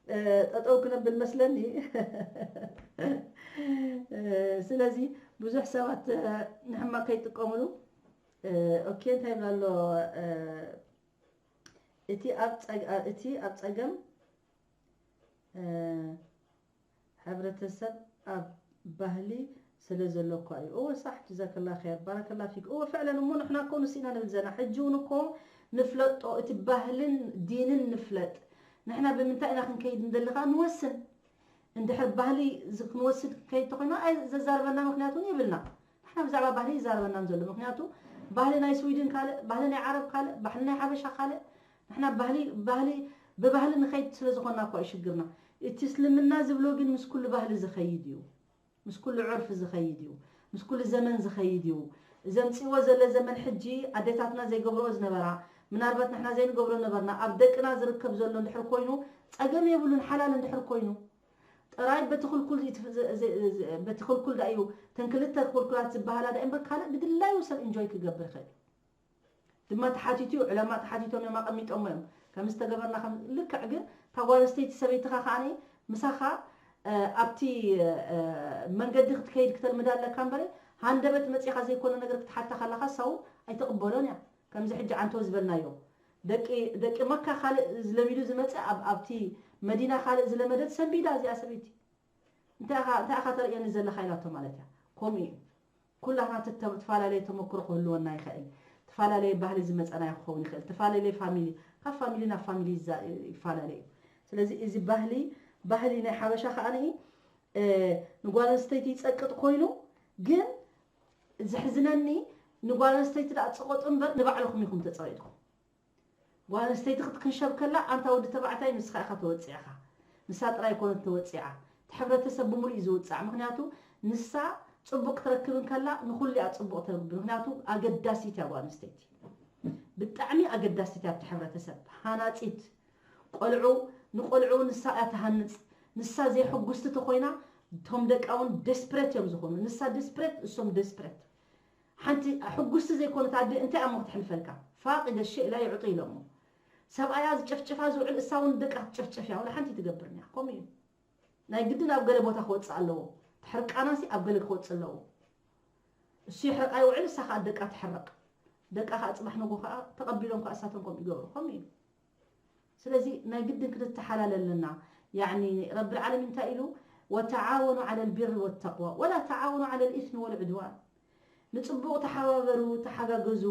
እ፣ ጠጠው ክነብል መስለኒ። እ፣ ስለዚ ብዙሕ ሰባት፣ እ፣ ንሕማቕ ከይጥቀሙሉ። እ፣ ኦኬ፣ እንታይ ይብላ ኣሎ? እ፣ እቲ ኣብ ጸግ-፣ እ፣ እቲ ኣብ ጸገም፣ እ፣ ሕብረተሰብ ኣብ ባህሊ ስለ ዘሎ እኳ እዩ። እወ፣ ሳሕ፣ ጀዛከላ ኸይር፣ ባረከላ ፊክ። እወ፣ ፍዕለን እሞ ንሕና እኮ ንሱ ኢና ንብል ዘለና። ሕጂ እውን እኮ ንፍለጦ፣ እቲ ባህልን ዲንን ንፍለጥ። ንሕና ብምንታይ ኢና ክንከይድ እንደሊ ኸኣ ንወስን። እንድሕር ባህሊ ዝ-፣ ክንወስድ ክንከይድ ተኾይና፣ ኣይ ዘዛርበና ምኽንያት እውን የብልና። ንሕና ብዛዕባ ባህሊ ይዛረበናን ዘሎ። ምኽንያቱ ባህሊ ናይ ስዊድን ካልእ፣ ባህሊ ናይ ዓረብ ካልእ፣ ባህሊ ናይ ሓበሻ ካልእ። ንሕና ባህሊ፣ ባህሊ፣ ብባህሊ ንኸይድ ስለ ዝኾንና እኳ እዩ ሽግርና። እቲ እስልምና ዝብሎ ግን ምስ ኩሉ ባህሊ ዝኸይድ እዩ። ምስ ኩሉ ዕርፊ ዝኸይድ እዩ። ምስ ኩሉ ዘመን ዝኸይድ እዩ። ዘምጽእዎ ዘሎ ዘመን ሕጂ ኣዴታትና ዘይገብርኦ ዝነበራ፣ ምናልባት ንሕና ዘይንገብሮ ነበርና፣ ኣብ ደቅና ዝርከብ ዘሎ እንድሕር ኮይኑ፣ ጸገም የብሉን፣ ሓላል እንድሕር ኮይኑ። ጥራይ በቲ ክልኩል ይትፍ-፣ ዘ-፣ ዘ-፣ ዘ-፣ በቲ ክልኩል ዳእ እዩ፣ ተን ክልተ ክልኩላት ዝበሃላ ዳእ እምበር፣ ካልእ ብድላዩ ሰብ ኢንጆይ ክገብር ይኽእል እዩ። ድማ ተሓቲቱ እዩ፣ ዕለማ ተሓቲቶም እዮም ኣቐሚጦሞ እዮም። ከም ዝተገበርና ከም ልክዕ ግን፣ እታ ጓል ኣንስተይቲ ሰበይትኻ ከኣ ምሳኻ፣ እ፣ ኣብቲ፣ እ፣ መንገዲ ክትከይድ ክተልምዳ ኣለካ እምበረ፣ ሃንደበት መጺኻ ዘይኮነ ነገር ክትሓታ ከለኻ፣ ሰው ኣይትቕበሎን እያ። ከምዚ ሕጂ ዓንቶ ዝበልናዮ፣ ደቂ፣ ደቂ መካ ካልእ ዝለሚዱ ዝመጸ፣ ኣብ፣ ኣብቲ መዲና ካልእ ዝለመደት ሰንቢዳ እዚኣ ሰበይቲ። እንታይ ኢኻ፣ እንታይ ኢኻ ተርእየኒ ዘለኻ ኢላቶ ማለት እያ። ከምኡ እዩ። ኩላትና ትተ-፣ ትፈላለየ ተመክሮ ክህልወና ይኽእል። ትፈላለየ ባህሊ ዝመጸና ክኸውን ይኽእል። ትፈላለየ ፋሚሊ፣ ካብ ፋሚሊ ናብ ፋሚሊ ይዛ-፣ ይፈላለ እዩ። ስለዚ እዚ ባህሊ፣ ባህሊ ናይ ሓበሻ ከኣ፣ እ፣ ንጓል ኣንስተይቲ ይጸቅጥ ኮይኑ፣ ግን ዘሕዝነኒ ንጓል ኣንስተይቲ ደኣ ጽቐጡ እምበር ንባዕልኹም ኢኹም ተጸቒጥኩም። ጓል ኣንስተይቲ ክትክንሸብ ከላ፣ ኣንታ ወዲ ተባዕታይ ንስኻ ኢኻ ተወጺዕኻ። ንሳ ጥራይ ኣይኮነት ተወጺዓ። እቲ ሕብረተሰብ ብምሉእ እዩ ዝውጻዕ። ምኽንያቱ ንሳ ጽቡቕ ክትረክብ እንከላ፣ ንኹሉ እያ ጽቡቕ ተብል። ምኽንያቱ ኣገዳሲት እያ ጓል ኣንስተይቲ። ብጣዕሚ ኣገዳሲት እያ ኣብቲ ሕብረተሰብ። ሃናጺት፣ ቆልዑ፣ ንቆልዑ ንሳ እያ ትሃንጽ። ንሳ ዘይሕጉስቲ ተኾይና፣ እቶም ደቃ እውን ደስፕሬት እዮም ዝኾኑ። ንሳ ደስፕሬት፣ እሶም ደስፕሬት። ሓንቲ ሕጉስቲ ዘይኮነት ኣደ እንታይ እሞ ክትሕልፈልካ? ፋቂደ ሸይ ላ ይዕጡ ኢሎሞ። ሰብኣያ ዝጨፍጭፋ ዝውዕል እሳ እውን ደቃ ክትጨፍጨፍ እያ። ወላ ሓንቲ ትገብርኒ እያ። ከምኡ እዩ። ናይ ግድን ኣብ ገለ ቦታ ክወጽእ ኣለዎ። እቲ ሕርቃናሲ ኣብ ገለ ክወጽእ ኣለዎ። እሱ ይሕረቃ ይውዕል፣ እሳ ከኣ ደቃ ትሕረቅ። ደቃ ከኣ ጽባሕ ንጎ ከኣ ተቐቢሎም ከኣ እሳቶም ከምኡ ይገብሩ። ከምኡ እዩ። ስለዚ ናይ ግድን ክንተሓላለ ኣለና። ያዕኒ ረብል ዓለሚን እንታይ ኢሉ? "ወተዓወኑ ዐለል ቢሪ ወተቅዋ ወላ ተዓወኑ ዐለል ኢስሚ ወል ዑድዋን።" ንጽቡቕ ተሓባበሩ፣ ተሓጋገዙ፣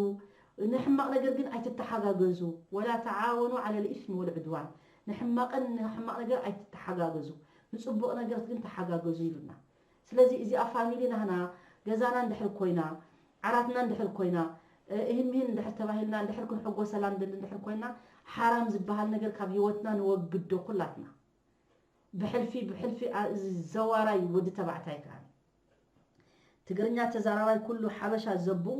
ንሕማቕ ነገር ግን ኣይትተሓጋገዙ። "ወላ ተዓወኑ ዐለል ኢስሚ ወል ዑድዋን።" ንሕማቕን ንሕማቕ ነገር ኣይትተሓጋገዙ፣ ንጽቡቕ ነገር ግን ተሓጋገዙ ኢሉና። ስለዚ እዚኣ ፋሚሊ ናህና፣ ገዛና እንድሕር ኮይና፣ ዓራትና እንድሕር ኮይና፣ እ፣ እህን ምሂን እንድሕር ተባሂልና፣ እንድሕር ክንሕጎሰላ ንደሊ እንድሕር ኮይና፣ ሓራም ዝበሃል ነገር ካብ ህይወትና ንወግዶ ኩላትና። ብሕልፊ፣ ብሕልፊ፣ ኣ፣ እዚ ዘዋራይ ወዲ ተባዕታይ ከኣ። ትግርኛ ተዛራባይ ኩሉ ሓበሻ ዘብኡ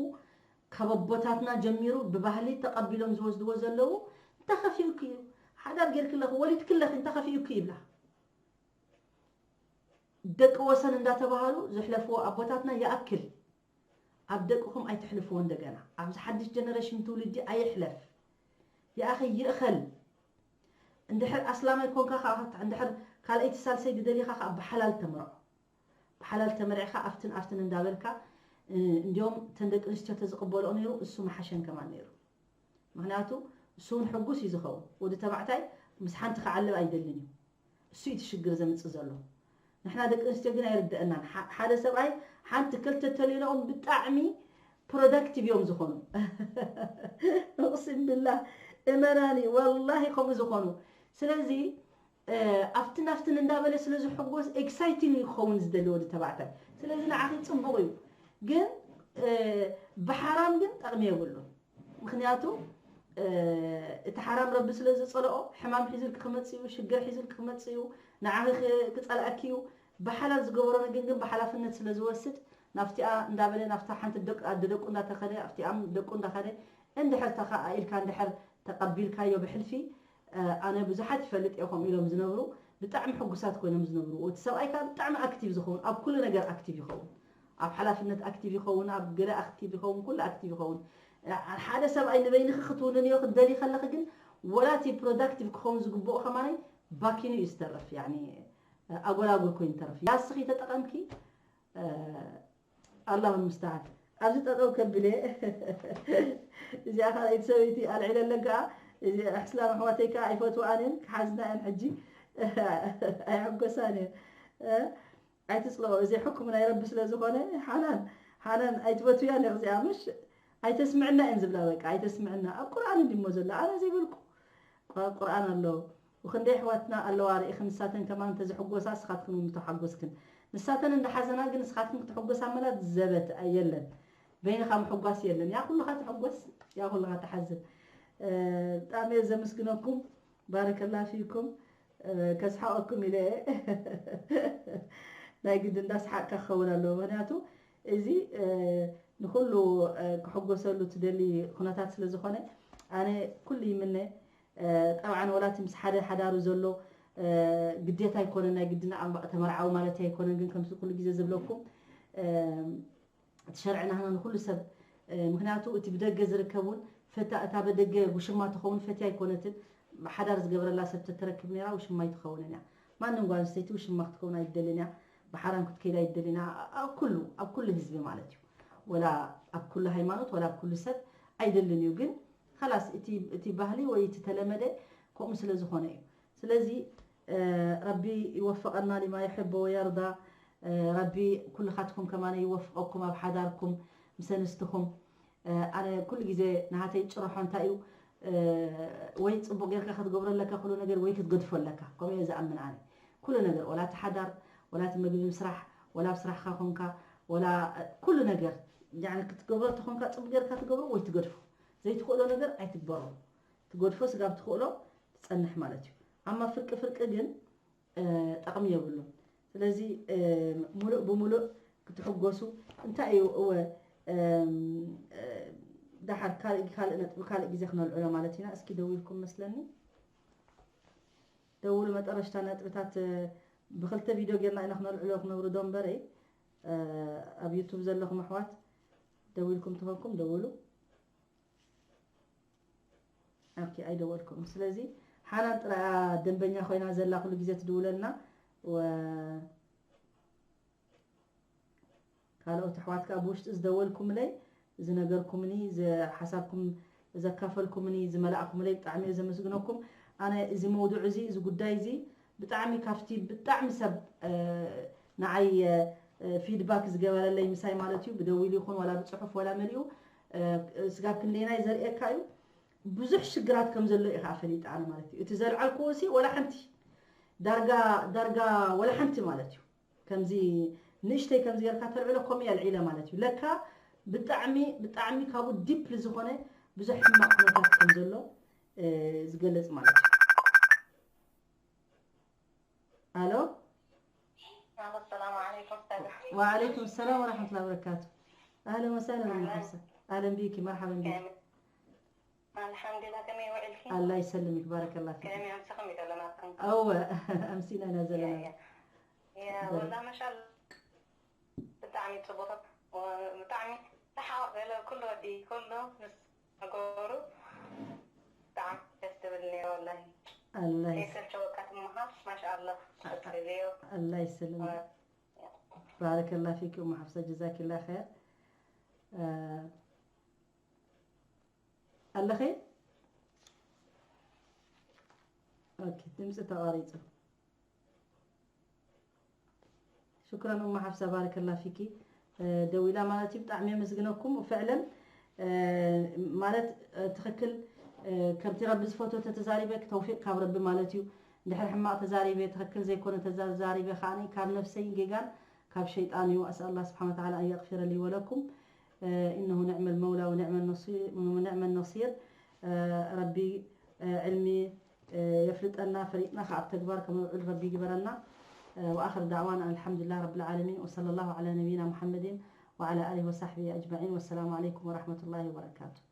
ካብ ኣቦታትና ጀሚሩ ብባህሊ ተቐቢሎም ዝወስድዎ ዘለዉ፣ "እንተ ከፊኡኪ እዩ፣ ሓዳር ጌርኪ ኣለኺ፣ ወሊድኪ ኣለኺ፣ እንተ ከፊኡኪ" ይብላ። ደቂ ወሰን እንዳተባሃሉ ዝሕለፍዎ ኣቦታትና ይኣክል። ኣብ ደቅኹም ኣይትሕልፍዎ እንደገና። ኣብዚ ሓድሽ ጀነሬሽን ትውልዲ ኣይሕለፍ። ይኣኺ ይእኸል። እንድሕር ኣስላማይ ኮንካ ከኣ፣ እንድሕር ካልኣይቲ ሳልሰይቲ ደሊኻ ከኣ ብሓላል ተምርዖ። ብሓላል ተመሪዕካ ኣፍትን ኣፍትን እንዳበልካ፣ እ፣ እንዲዮም እተን ደቂ ኣንስትዮ ተዝቕበልኦ ነይሩ፣ እሱ መሓሸን ከማን ነይሩ። ምኽንያቱ እሱ እውን ሕጉስ እዩ ዝኸውን። ወዲ ተባዕታይ ምስ ሓንቲ ክዓልብ ኣይደልን እዩ። እሱ እዩ እቲ ሽግር ዘምጽእ ዘሎ። ንሕና ደቂ ኣንስትዮ ግን ኣይርድአናን። ሓደ ሰብኣይ ሓንቲ ክልተ ተልኢልኦም ብጣዕሚ ፕሮዳክቲቭ እዮም ዝኾኑ። እቕሲም ብላ እመናኒ፣ ወላሂ ከምኡ ዝኾኑ። ስለዚ ኣብትን ኣብትን እንዳበለ ስለ ዝሕጎስ ኤክሳይቲንግ ክኸውን ዝደሊ ወዲ ተባዕታይ። ስለዚ ንዓኺ ጽቡቕ እዩ፣ ግን ብሓራም ግን ጠቕሚ የብሉን። ምኽንያቱ እቲ ሓራም ረቢ ስለ ዝጸልኦ ሕማም ሒዙልኪ ክመጽእ እዩ፣ ሽግር ሒዙልኪ ክመጽእ እዩ፣ ንዓኺ ክጸልኣኪ እዩ። ብሓላል ዝገበሮ ነገር ግን ብሓላፍነት ስለ ዝወስድ ናብቲኣ እንዳበለ ናብታ ሓንቲ ኣደ ደቁ እንዳተኸደ ኣብቲኣም ደቁ እንዳኸደ እንድሕር ተኸኣኢልካ እንድሕር ተቐቢልካዮ ብሕልፊ ኣነ ብዙሓት ይፈልጥ እየ ከምኡ ኢሎም ዝነብሩ ብጣዕሚ ሕጉሳት ኮይኖም ዝነብሩ። እቲ ሰብኣይ ከዓ ብጣዕሚ ኣክቲቭ ዝኸውን ኣብ ኩሉ ነገር ኣክቲቭ ይኸውን፣ ኣብ ሓላፍነት ኣክቲቭ ይኸውን፣ ኣብ ገለ ኣክቲቭ ይኸውን፣ ኩሉ ኣክቲቭ ይኸውን። ሓደ ሰብኣይ ንበይንኺ ክትውንንዮ ክትደሊ ከለኺ ግን ወላ እቲ ፕሮዳክቲቭ ክኸውን ዝግብኦ ከማነይ ባኪኑ እዩ ዝተርፍ፣ ያኒ ኣጎላጉል ኮይኑ ይተርፍ። ያስኺ ተጠቐምኪ ኣላሁ ሙስተዓን። ኣብዚ ጠጠው ከብለ እዚኣ ካልኣይቲ ሰበይቲ ኣልዒለለን ከዓ እዚ ኣሕስላም ኣሕዋተይ ከዓ ኣይፈትዋኣን እየን ክሓዝና እየን ሕጂ ኣይሕጎሳን እየን። ኣይትፅልኦ እዚ ሕኩም ናይ ረቢ ስለ ዝኾነ ሓናን ሓናን ኣይትፈትውያን እዚኣ ምሽ ኣይተስምዕና እየን ዝብላ በቃ ኣይተስምዕና ኣብ ቁርኣን እንዲሞ ዘሎ ኣነ ዘይበልኩ ቁርኣን ኣሎ። ወክንደይ ኣሕዋትና ኣለዋ ርኢኽን ንሳተን ከማን እንተዝሕጎሳ ንስኻትክን እውን ምተሓጎስክን። ንሳተን እንዳሓዘና ግን ንስኻትክን ክትሕጎሳ መላት ዘበት የለን። በይንኻ ምሕጓስ የለን። ያ ኩልኻ ትሕጎስ ያ ኩልኻ ትሓዝን። ብጣዕሚ እየ ዘመስግነኩም። ባረከላ ፊኩም። ከስሓቀኩም ኢለ እየ። ናይ ግዲ እንዳስሓቅካ ክኸውን ኣለዎ ምክንያቱ እዚ ንኩሉ ክሕጎሰሉ ትደሊ ኩነታት ስለ ዝኾነ ኣነ ኩሉ ይምነ ጠብዓን ወላቲ ምስ ሓደ ሓዳሩ ዘሎ ግዴታ ኣይኮነን ናይ ግድና ተመርዓዊ ማለት ኣይኮነን ግን ከምዚ ኩሉ ግዜ ዝብለኩም እቲ ሸርዕና ንኩሉ ሰብ ምክንያቱ እቲ ብደገ ዝርከብ እውን ፈታ እታ በደገ ውሽማ ትኸውን ፈትያ ኣይኮነትን ሓዳር ዝገበረላ ሰብ ተተረክብ ነራ ውሽማ ኣይትኸውንን እያ ማንም ጓል ኣንስተይቲ ውሽማ ክትከውን ኣይደልን እያ ብሓራም ክትከይድ ኣይደልን እያ ኣብ ኩሉ ኣብ ኩሉ ህዝቢ ማለት እዩ ወላ ኣብ ኩሉ ሃይማኖት ወላ ኣብ ኩሉ ሰብ ኣይደልን እዩ ግን ከላስ እቲ ባህሊ ወይ እቲ ተለመደ ከምኡ ስለ ዝኾነ እዩ ስለዚ ረቢ ይወፍቐና ሊማ ይሕቦ ወየርዳ ረቢ ኩልኻትኩም ከማነ ይወፍቐኩም ኣብ ሓዳርኩም ምስ ኣንስትኹም ኣነ ኩሉ ግዜ ንሃተይ ጭርሖ እንታይ እዩ ወይ ፅቡቅ ጌርካ ክትገብሮ ኣለካ ኩሉ ነገር ወይ ክትገድፎ ኣለካ ከምኡ እየ ዝኣምን ኣነ ኩሉ ነገር ወላ እቲ ሓዳር ወላ እቲ ምግቢ ምስራሕ ወላ ኣብ ስራሕካ ኮንካ ወላ ኩሉ ነገር ክትገብሮ ተኾንካ ፅቡቅ ጌርካ ትገብሮ ወይ ትገድፎ ዘይትኽእሎ ነገር ኣይትግበሮ ትገድፎ ስጋብ ትኽእሎ ትፀንሕ ማለት እዩ ኣማ ፍርቂ ፍርቂ ግን ጠቕሚ የብሉን ስለዚ ሙሉእ ብሙሉእ ክትሕጎሱ እንታይ እዩ እወ ዳሓር ካልእ ካልእ ነጥቢ ካልእ ግዜ ክነልዕሎ ማለት ኢና እስኪ ደው ኢልኩም መስለኒ ደውሉ መጠረሽታ ነጥብታት ብክልተ ቪድዮ ጌርና ኢና ክነልዕሎ ክነብርዶ እምበረይ ኣብ ዩቱብ ዘለኹም ኣሕዋት ደው ኢልኩም ትኾንኩም ደውሉ ኦኬ ኣይደወልኩም ስለዚ ሓናን ጥራያ ደንበኛ ኮይና ዘላ ኩሉ ግዜ ትድውለልና ካልኦት ኣሕዋት ከዓ ብውሽጢ ዝደወልኩምለይ ዝነገርኩምኒ ዝሓሳብኩም ዘካፈልኩምኒ ዝመላእኩምለይ ብጣዕሚ እየ ዘመስግነኩም ኣነ እዚ መውዱዕ እዚ እዚ ጉዳይ እዚ ብጣዕሚ ካብቲ ብጣዕሚ ሰብ ንዓይ ፊድባክ ዝገበረለይ ምሳይ ማለት እዩ ብደዊሉ ይኹን ዋላ ብፅሑፍ ዋላ መሊኡ ስጋብ ክንደይናይ ዘርእየካ እዩ ብዙሕ ሽግራት ከም ዘሎ እዩ ከዓ ፈሊጠ ኣነ ማለት እዩ እቲ ዘልዓልክዎ ሲ ወላ ሓንቲ ዳርጋ ዳርጋ ወላ ሓንቲ ማለት እዩ ከምዚ ንእሽተይ ከምዚ ጌርካ ተልዕሎ ከምኡ የልዒለ ማለት እዩ ለካ ብጣዕሚ ብጣዕሚ ካብኡ ዲፕሊ ዝኾነ ብዙሕ ሕማቅ ኩነታት ከም ዘሎ ዝገልፅ ማለት እዩ الو السلام عليكم استاذ وعليكم السلام ورحمه الله وبركاته اهلا وسهلا ام حفصه اهلا بيكي مرحبا بيكي الحمد لله كم يوعدك الله يسلمك بارك الله فيك كم يمسخم يدلنا أوه أمسينا نزلنا يا والله ما شاء الله ብጣዕሚ ፅቡቅ ብጣዕሚ ተሓወቅ ገለ ኩሉ ወዲ ኩሉ ምስ ነገሩ ብጣዕሚ ደስ ትብል ነይሩ ወላሂ ኣላህ ይሰልቸወካ ትምሃር ማሻኣላህ ቀፅልዮ ኣላህ ይስልም ባረከላ ፊክ ኡም ሓፍሳ ጀዛኪላ ኸይር እ፣ ኣለኺ ኦኬ፣ ድምፂ ተቋሪፁ። ሽክረን ኡማ ሓፍሳ፣ ባረከላ ፊኪ። ደዊላ ማለት እዩ። ብጣዕሚ የመስግነኩም። ፍዕለን ማለት ትኽክል፣ ከምቲ ረቢ ዝፈትዎ ተተዛሪበ፣ ተውፊቅ ካብ ረቢ ማለት እዩ። እንድሕር ሕማቕ ተዛሪበ፣ ትኽክል ዘይኮነ ተዛሪበ ከዓኒ ካብ ነፍሰይን ጌጋን ካብ ሸይጣን እዩ። أسأل الله سبحانه وتعالى أن يغفر لي ولكم. إنه نعم المولى ونعم النصير، ونعم النصير. ረቢ ዕልሚ የፍልጠና፣ ፈሊጥና ከኣ ኣብ ተግባር ከነውዕል ረቢ ይግበረና። وآخر دعوانا أن الحمد لله رب العالمين، وصلى الله على نبينا محمد وعلى آله وصحبه أجمعين، والسلام عليكم ورحمة الله وبركاته.